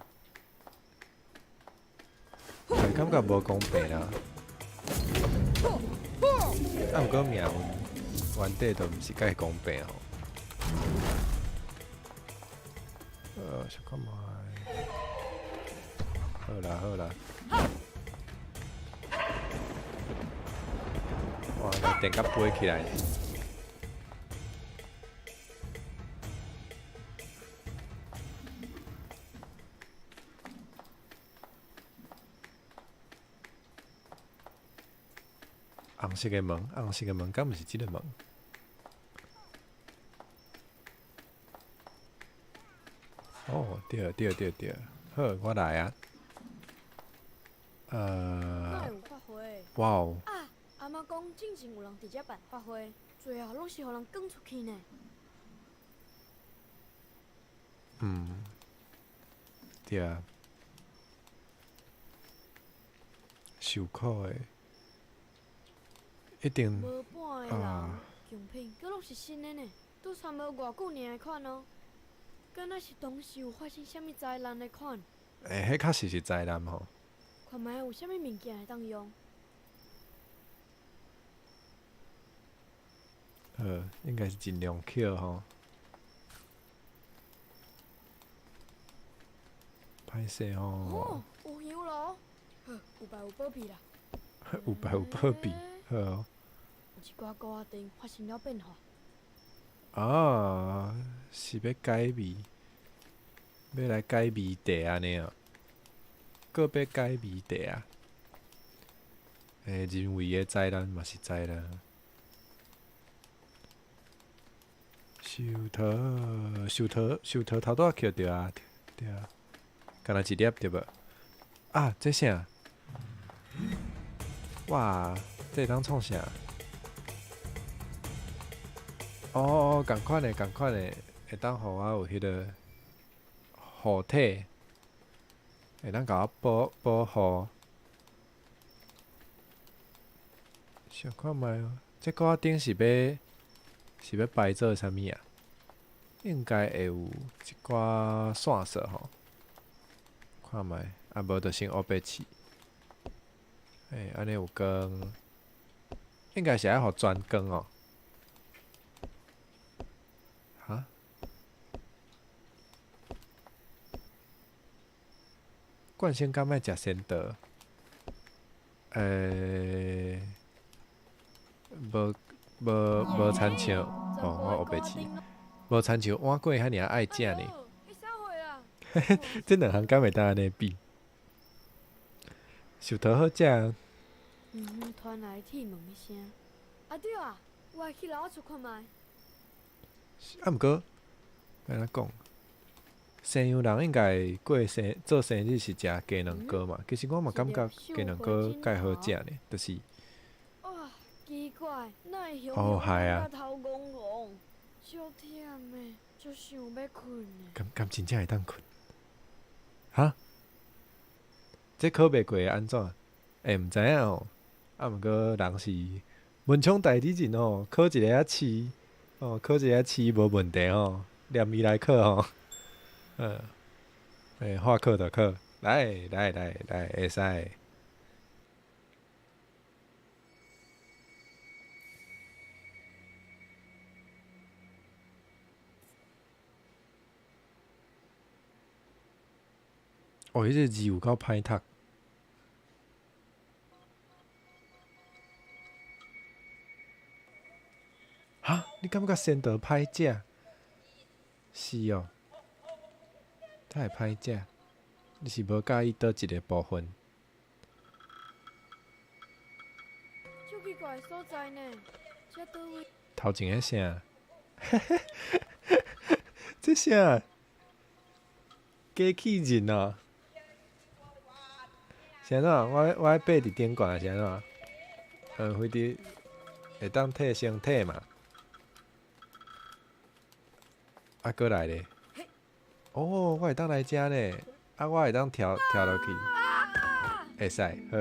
會感覺無公平啦。啊，毋過命運原底就毋是介公平吼。小看覓。好啦好啦。哇！電甲飛起來。紅色的門，紅色的門，敢毋是這个門？哦，對對對對，好，我來啊。哇哦！啊，阿嬤講進前有人佇遮辦法會，最後攏是予人趕出去呢。嗯，對啊，受苦的，一定無半个人，用品閣攏是新的呢，拄差無偌久爾的款哦，敢若是當時有發生啥物災難的款。欸，彼確實是災難吼。看覓有啥物物件會當用？好，應該是盡量捡吼。歹勢吼。哦，有香爐，好，有拜有保庇啦。有拜有保庇，好哦。有一寡糕仔顶發生了變化。啊，是欲解謎，欲來解謎題按呢哦，閣欲解謎題啊？欸，人為的災難嘛是災難。樹桃，樹桃，樹桃頭拄仔抾著啊，對啊，敢若一粒對無？啊，這啥？哇，這會當創啥？哦哦，仝款的，仝款的，會當予我有彼个護體，會當共我保保護。想看覓哦，這糕仔頂是欲是欲擺做啥物啊？應該會有一寡線索吼。看覓，啊無就先烏白試。欸，按呢有光，應該是愛予全光哦。哈？慣性敢愛食仙桃？欸，無無無親像，哦，我烏白試，無親像碗粿遐爾愛食呢。這兩項敢會當按呢比？樹桃好食。遠遠傳來鐵門的聲。啊對啊，我愛去樓仔厝看覓。啊，毋過，欲按怎講？西洋人應該過生做生日是食雞卵糕嘛？其實我嘛感覺雞卵糕蓋好食呢，就是。哇，奇怪，哪會雄哦，係啊。頭戇戇，足忝的，足想欲睏的。敢敢真正會當睏？哈？這考袂過會按怎？欸，毋知影哦。啊，毋過人是文昌代理人哦，考一个仔試，哦，考一个仔試無問題哦，連伊來考吼。嗯，欸，話考就考，來來來來，會使。哦，彼个字有夠歹讀。哈？你感覺仙桃歹食？是哦，哪會歹食？你是無佮意佗一个部分？足奇怪的所在呢，這佗位？頭前彼啥？這啥？機器人哦？是按怎？我我爬佇頂懸是按怎？嗯，飛佇會當退身體嘛？啊，閣來咧！哦，我會當來遮呢，啊，我會當跳跳落去，會使好。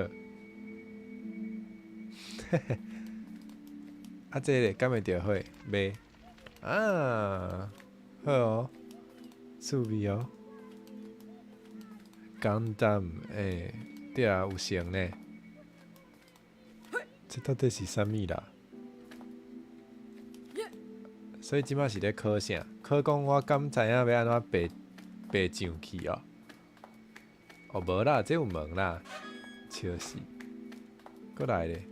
啊，這个敢會著火？袂。啊，好哦，趣味哦。簡單，欸，對啊，有成呢。這到底是啥物啦？所以這擺是咧考啥？考講我敢知影欲按怎爬爬上去哦？哦，無啦，這有門啦，笑死！閣來咧，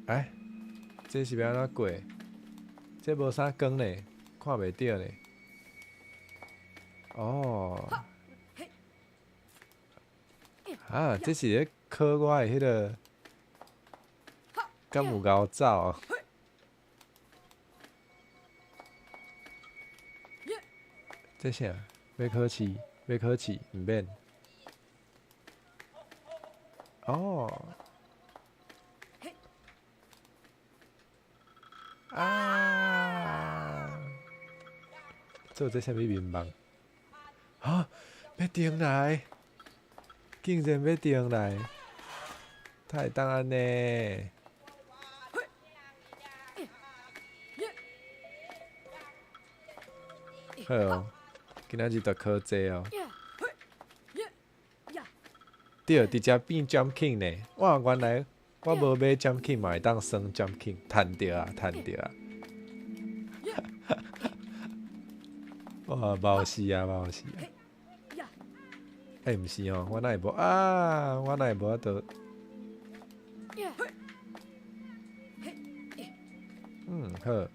哎，這是欲按怎過？這無啥光呢，看袂著呢。哦，啊，這是咧考我的彼个，敢有𠢕走？這啥？欲考試？欲考試？毋免。哦。啊！做這啥物眠夢？啊！欲轉來！竟然欲轉來！哪會當按呢？好哦，今仔日就考這哦。對，直接變獎金呢。哇，原來我無買獎金嘛會當算獎金，趁著啊，趁著啊。哇，無事啊，無事啊。欸，毋是哦，我哪會無啊？我哪會無法度？嗯，好。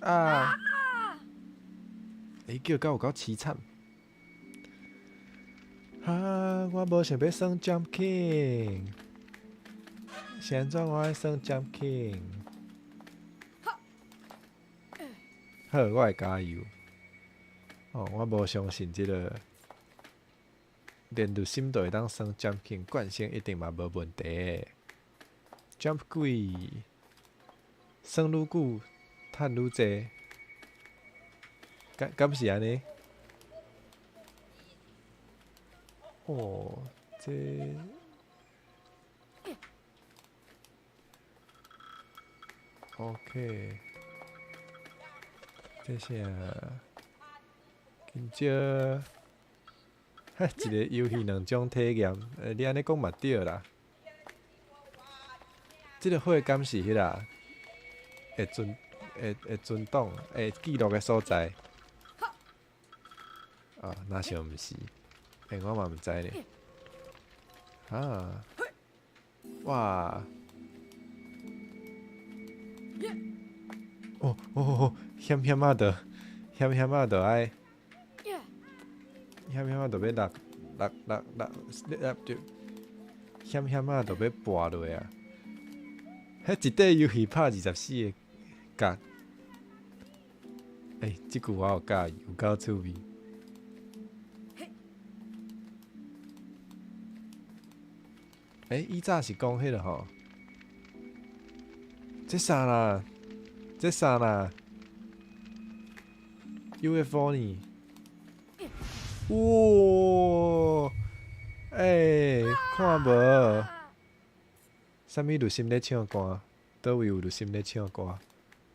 啊！欸，叫到有夠淒慘。哈！我無想欲耍 Jump King，是按怎我愛耍 Jump King？好，我會加油。哦，我無相信這个連濾芯都會當耍 Jump King，慣性一定嘛無問題。Jump 鬼，耍愈久，趁愈濟，敢是按呢？哦，這 OK，這啥？緊少，哈，一个遊戲兩種體驗，你按呢講嘛對啦。這个火敢是彼个會存會存檔會記錄的所在？啊，若像毋是，欸，我嘛毋知呢。啊！哇！哦哦哦！險險仔著，險險仔著愛，險險仔著欲落落落落落就，險險仔著欲跋落啊！彼一塊遊戲拍24个角，欸，這句我有佮意，有夠趣味。欸，以早是講彼个吼，這啥啦？這啥啦？UFO 呢？哇！欸，看無？啥物濾芯咧唱歌？佗位有濾芯咧唱歌？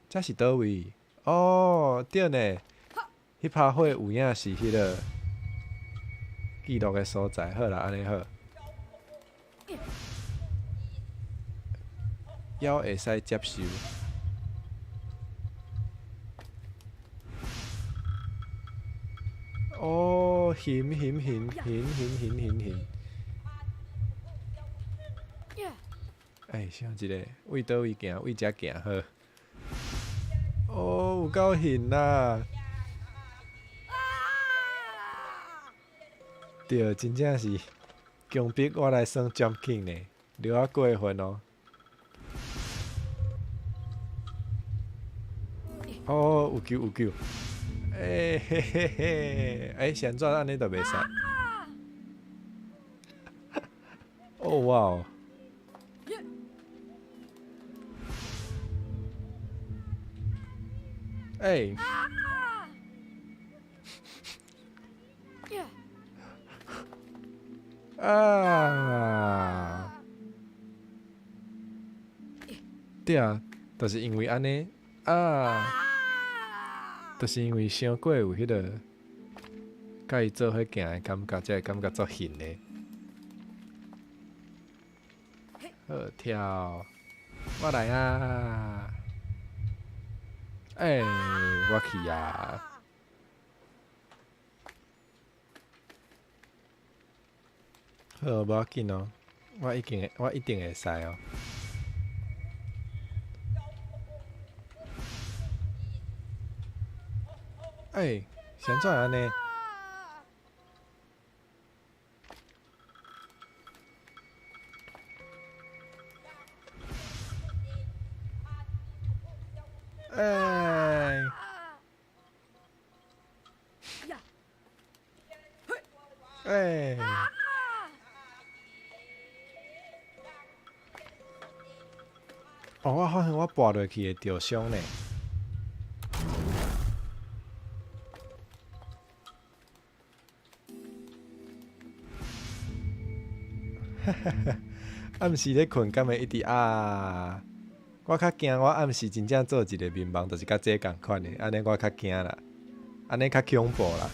這是佗位？哦，對呢，彼趴火有影是彼个記錄的所在。好啦，按呢好。猶會使接受。哦，眩眩眩眩眩眩眩眩！欸，想一下，為佗位行？為遮行好。哦，有夠眩啦！對，真正是強迫我來耍 Jump King 呢，著仔過分哦。哦，有救有救！欸嘿嘿嘿，欸，是按怎按呢就袂使？哦哇哦！欸！啊！對啊，就是因為按呢啊，就是因為傷過有彼个，佮伊做伙行的感覺，才會感覺足眩的。好跳，我來啊！欸，我去啊！好，無要緊哦，我一定會使哦。欸，是按怎會按呢？欸！欸！哦，我發現我跋落去會著傷呢。哈哈哈！暗時咧睏，敢會一直啊？我較驚，我暗時真正做一个眠夢，就是佮這仝款的，按呢我較驚啦，按呢較恐怖啦。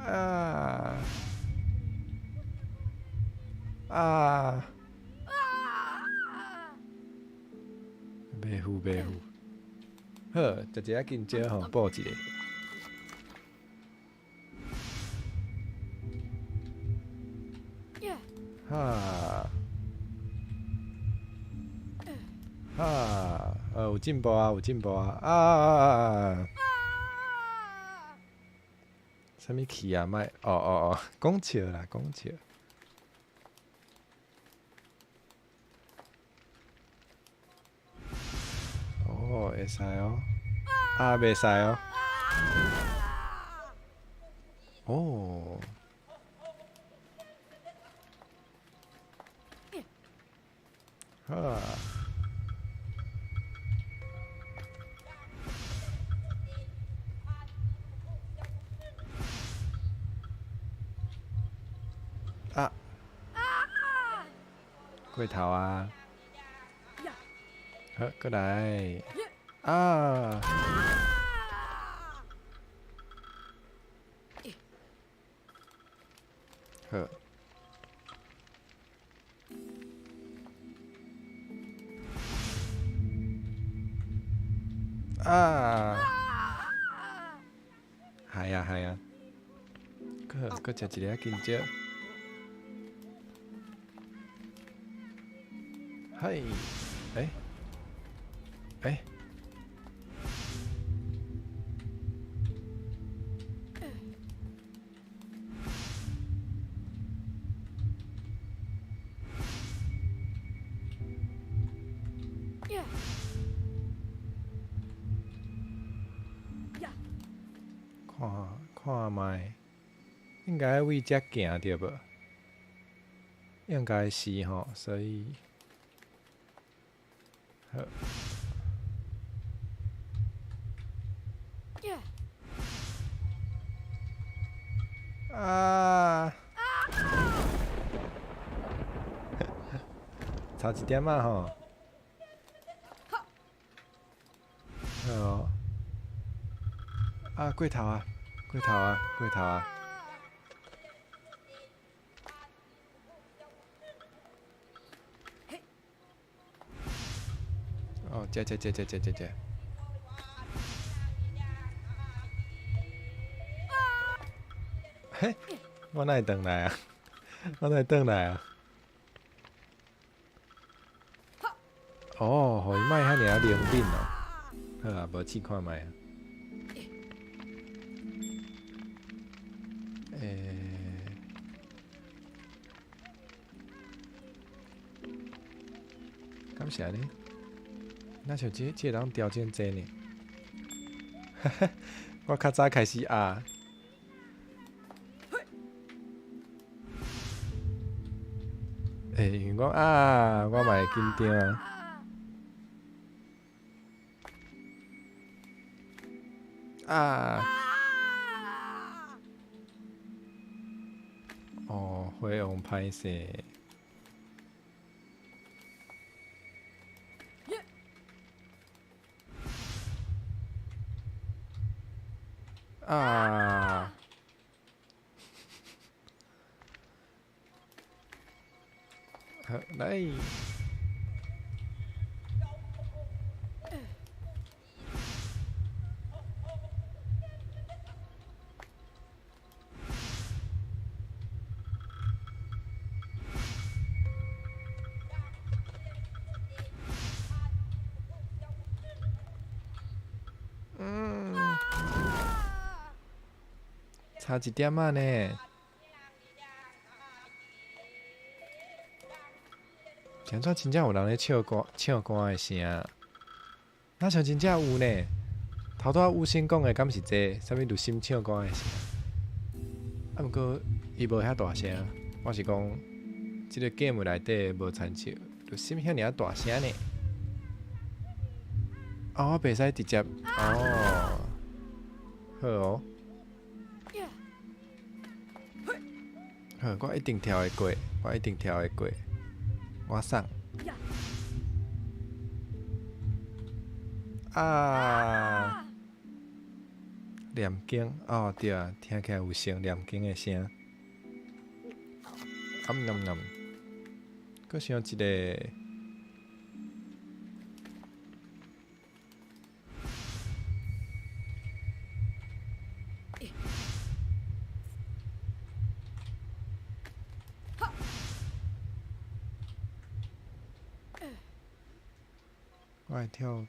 啊啊！袂赴袂赴。好，食一下香蕉吼，补一下。哈，哈，有進步啊，有進步啊！啊啊啊！啥物氣啊？莫，哦哦哦，講笑啦，講笑。哦，會使哦，啊，袂使哦。哦。好啊。啊！過頭啊！好，過來。啊！好。啊！係啊係啊，閣食一个香蕉。嘿，欸欸。看覓，應該為遮行對無？應該是吼，所以好。啊！差一點仔吼。好。啊，過頭啊！過頭啊！過頭啊！哦，這這這這這這這。嘿，我哪會轉來啊？我哪會轉來啊？哦，予伊莫遐爾仔靈敏哦。好啊，無試看覓啊。敢是按呢？若像這個人條件濟呢？我較早開始壓。欸，因為講啊，我嘛會緊張。啊！哦，火王歹勢。啊！好，來。差一點仔呢，是按怎真正有人咧唱歌、唱歌的聲？若像真正有呢？頭拄仔有先講的敢是這個？啥物律心唱歌的聲？啊，毋過伊無遐大聲。我是講，這個 game 內底無親像律心遐爾仔大聲呢。哦，我袂使直接哦，好哦。好，我一定跳會過，我一定跳會過，我送。啊！念經哦，對啊，聽起來有像念經的聲。暗暗暗，閣想一個。我愛跳，我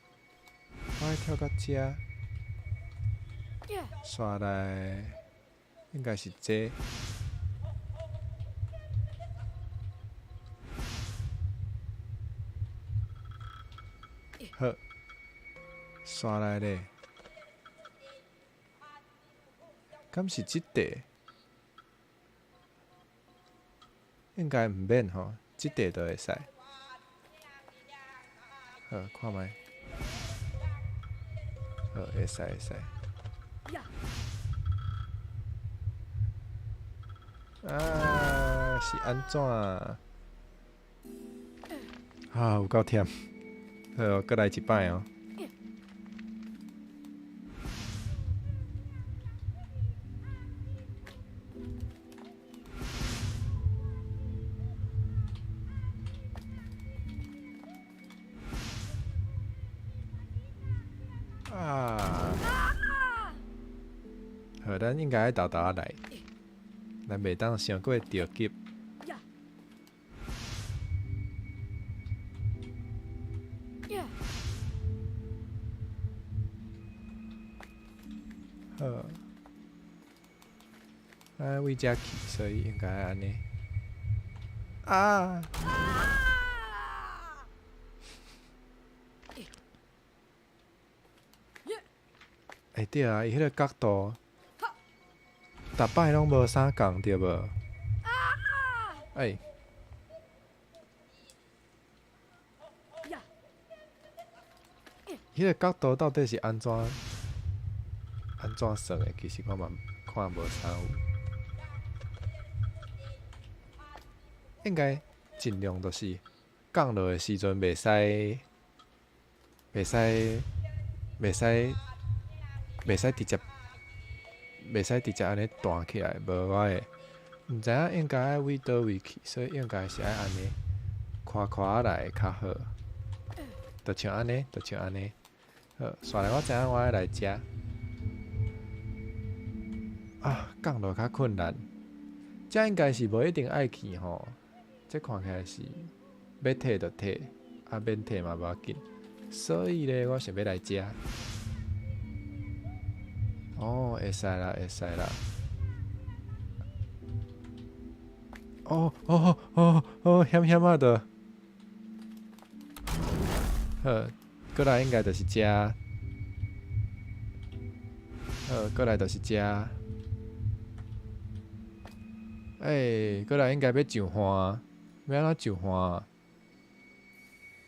愛跳到遮，煞來應該是這。好，煞來咧，敢是這塊？應該毋免吼，這塊就會使。好，看覓。好，會使會使。啊，是按怎？啊，有夠忝。好，閣來一擺哦。啊！好，咱應該愛沓沓仔來，咱袂當傷過著急。好，咱為遮去，所以應該愛按呢。啊！欸對啊，伊彼个角度，逐擺攏無啥仝對無？欸，彼个角度到底是按怎按怎算的？其實我嘛看無啥有。應該盡量就是降落的時陣袂使袂使袂使。袂使直接，袂使直接按呢彈起來，無我會毋知影應該愛為佗位去，所以應該是愛按呢寬寬仔來較好。就像按呢，就像按呢。好，煞來我知影我愛來遮。啊，降落較困難，遮應該是無一定愛去吼。這看起來是欲退就退，啊免退嘛無要緊。所以咧，我想欲來遮。哦，會使啦，會使啦。哦哦哦哦，險險仔的。好，過來應該就是遮。好，過來就是遮。欸，過來應該欲上岸，欲按怎上岸？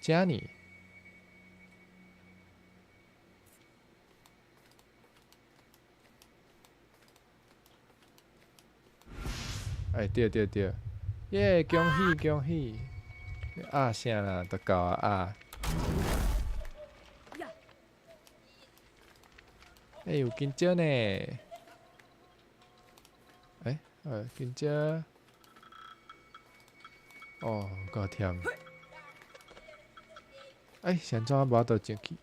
遮呢？欸，對對對，耶！恭喜恭喜！啊啥啦，都到啊啊！欸，有金蕉呢！欸，金蕉。哦，夠忝。欸，是按怎無法度上去？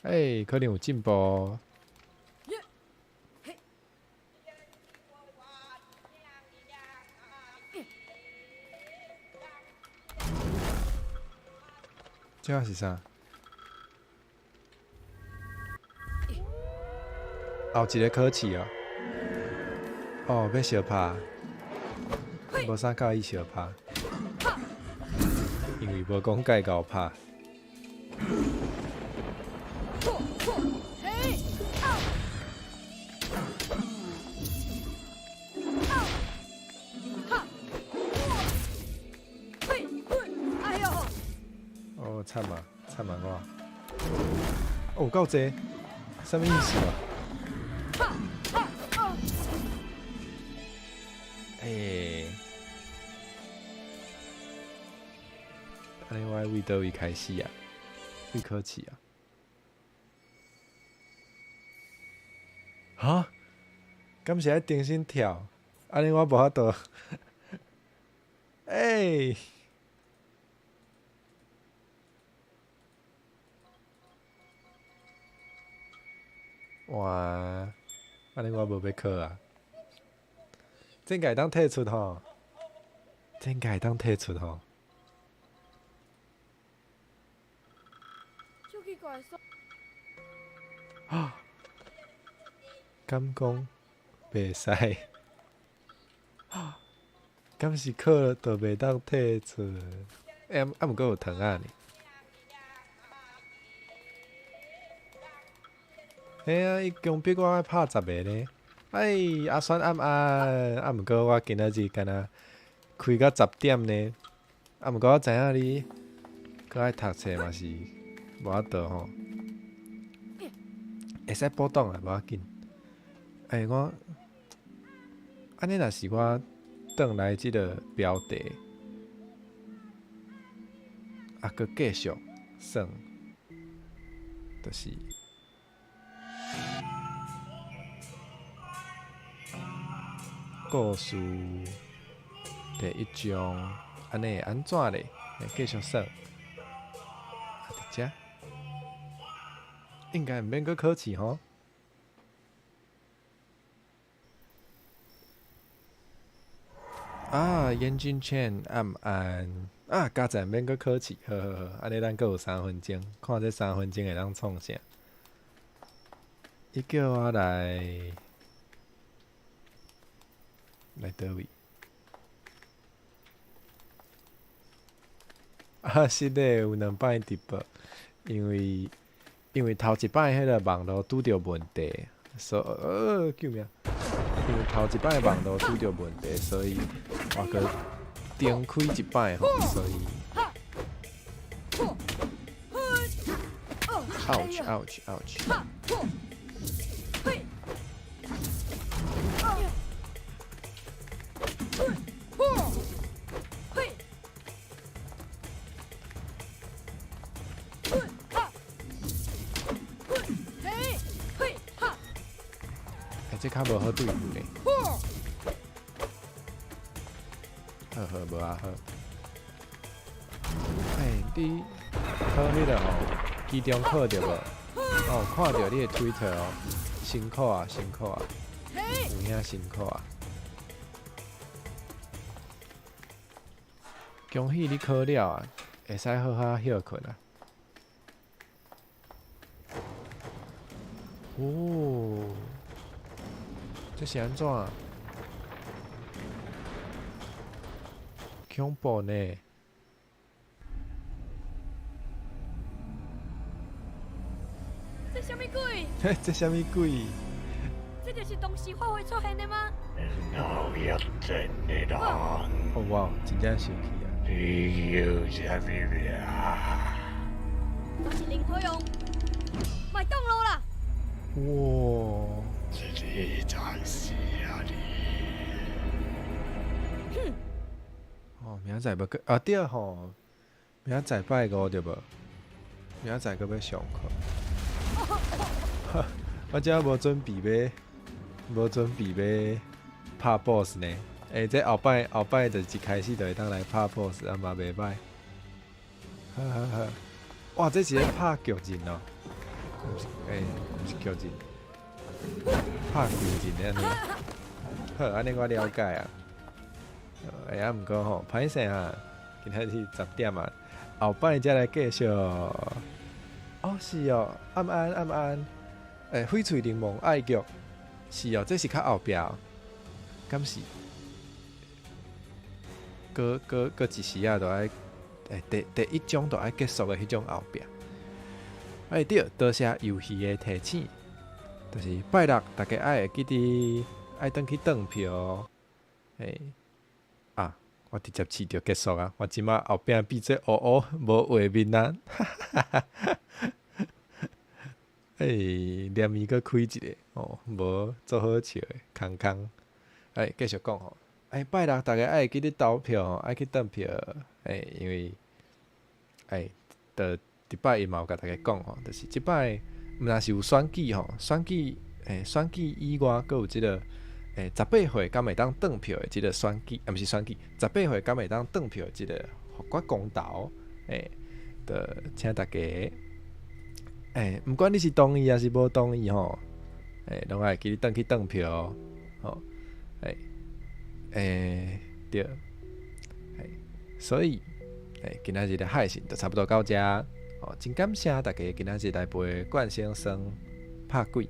欸，可能有進步。這是啥？後一个考試哦，哦，欲相拍，無啥佮意相拍，因為無講蓋𠢕拍。哦，慘啊，慘啊我！哦，有夠濟，啥物意思啊？欸，按呢我愛為佗位開始啊？為考試啊？哈？敢是愛重新跳？按呢我無法度。欸！哇！按呢我無欲考啊。這應該會當退出吼，這應該會當退出吼。啊！敢講袂使？敢是考了就袂當退出？欸，啊，毋過有糖仔呢。嘿啊，伊強迫我愛拍10个呢。哎，阿酸暗暗，啊，毋過我今仔日敢若開到10點呢。啊，毋過我知影你閣愛讀冊嘛是無法度吼。會使補檔啊，無要緊。欸，我按呢若是我轉來這个標題，啊，閣繼續算，就是故事第一章，按呢會按怎咧？會繼續算，啊，佇遮應該毋免閣考試吼。啊，眼鏡圈按按啊，加載免閣考試，好好好，按呢咱閣有3分鐘，看這3分鐘會當創啥。伊叫我來佗位？啊，是的，有兩擺直播，因為頭一擺彼个網路拄著問題，所救命！因為頭一擺網路拄著問題，所以我閣重開一擺吼，所以。Ouch! Ouch! Ouch! 欸，這較無好對付呢。好好，無啊好。欸，你考彼个吼，期中考著無？哦，看著你的 Twitter 哦，辛苦啊，辛苦啊，有影辛苦啊！恭喜你考了啊，會使好好歇睏啊。哦，這是按怎？恐怖呢！這啥物鬼？這啥物鬼？這就是當時發揮出現的嗎？鬧熱真的人。哦哇，真正生氣啊！你叫啥物名？我是林火勇，莫擋路啦！哇！這裡才是啊你。哼！哦，明仔載欲閣啊對吼，明仔載拜五對無？明仔載閣欲上課。我這無準備欲，無準備欲拍 boss 呢。欸，這後擺就一開始就會當來拍 boss，啊嘛袂歹。好好好，哇，這是咧拍巨人哦，毋是，欸，毋是巨人，拍巨人按呢。好，按呢我了解啊。欸，啊，毋過吼，歹勢啊，今仔日10點啊，後擺才來繼續。哦，是哦，暗安暗安。欸，翡翠檸檬愛玉，是哦，這是較後壁哦，敢是？閣一時仔就愛，欸，第一章就愛結束的彼種後壁。欸，對，多謝遊戲的提醒，就是拜六大家愛會記得愛轉去轉票。欸，啊，我直接試著結束啊！我這擺後壁變做烏烏無畫面啊！哈哈哈哈。欸，連伊閣開一个哦，無做好笑的，空空。欸，繼續講吼。欸，拜六大家愛會記得投票吼，愛去轉票。欸，因為，欸，就禮拜一嘛有共大家講吼，就是這擺毋但是有選舉吼，選舉，欸，選舉以外，閣有這个，欸，18歲敢會當轉票的這个選舉，啊，毋是選舉，18歲敢會當轉票的這个複決公投，欸，就請大家。欸，毋管你是同意抑是無同意吼，欸，攏愛記得轉去轉票，吼，欸，欸，對，欸，所以，欸，今仔日的配信就差不多到遮，哦，真感謝大家今仔日來陪冠先生拍鬼，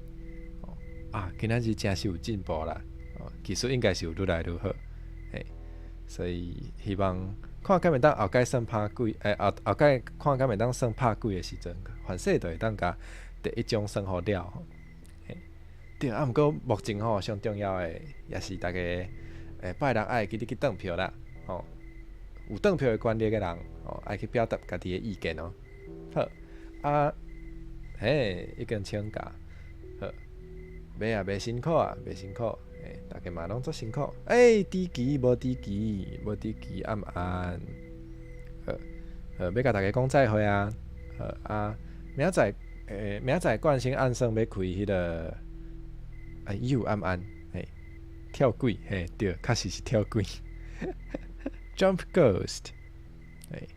哦，啊，今仔日真是有進步啦，哦，技術應該是有愈來愈好，欸，所以希望看敢會當後擺算拍鬼，欸，後後擺看敢會當算拍鬼的時陣，凡勢就會當共第一種算予了。對，啊，毋過目前吼上重要的，也是大家，欸，拜六愛記得去轉票啦，吼，有轉票的權利的人，吼，愛去表達家己的意見哦。好，啊，嘿，已經請假，好，袂啊，袂辛苦啊，袂辛苦，欸，大家嘛攏足辛苦，欸，低級無低級，無低級，暗暗，好，好，欲共大家講再會啊，好啊，明仔載，欸，明仔載冠星按算欲開彼个。哎，有暗暗，嘿，跳鬼，嘿，對，確實是跳鬼，Jump Ghost，嘿，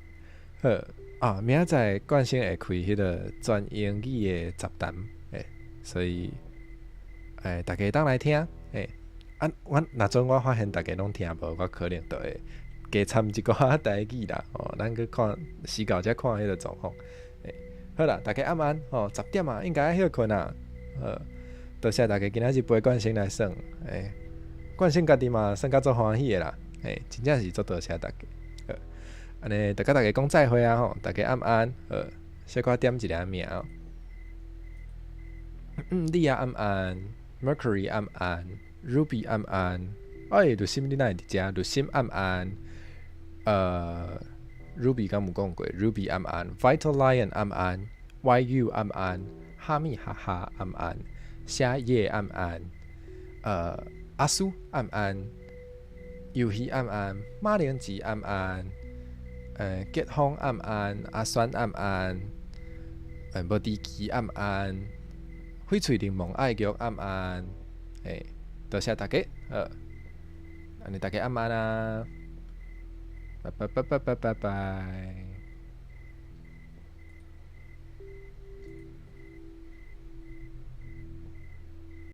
好啊，明仔載冠星會開彼个全英語的雜談，嘿，所以，欸，大家會當來聽，嘿，啊，我若準我發現大家攏聽無，我可能就會加摻一寡台語啦，哦，咱閣看時到才看彼个狀況，嘿，好啦，大家暗安，吼，10點啊，應該愛歇睏啊，好。多謝大家今仔日陪冠星來耍，欸，冠星家己嘛耍甲足歡喜的啦，欸，真正是足多謝大家，好，按呢就共大家講再會啊吼，大家暗安，好，小可點一下名哦。嗯，你也暗安，Mercury 暗安，Ruby 暗安，哎，呂心你哪會佇遮？呂心暗安，Ruby 敢有講過？Ruby 暗安，Vital Lion 暗安，YU 暗安，哈密哈哈暗安。夏夜暗安，阿蘇暗安，遊戲暗安，馬鈴薯暗安，結風暗安，阿酸暗安，無知奇暗安，翡翠檸檬愛玉暗安，欸，多謝大家，好，按呢大家暗安啊，拜拜拜拜拜拜拜。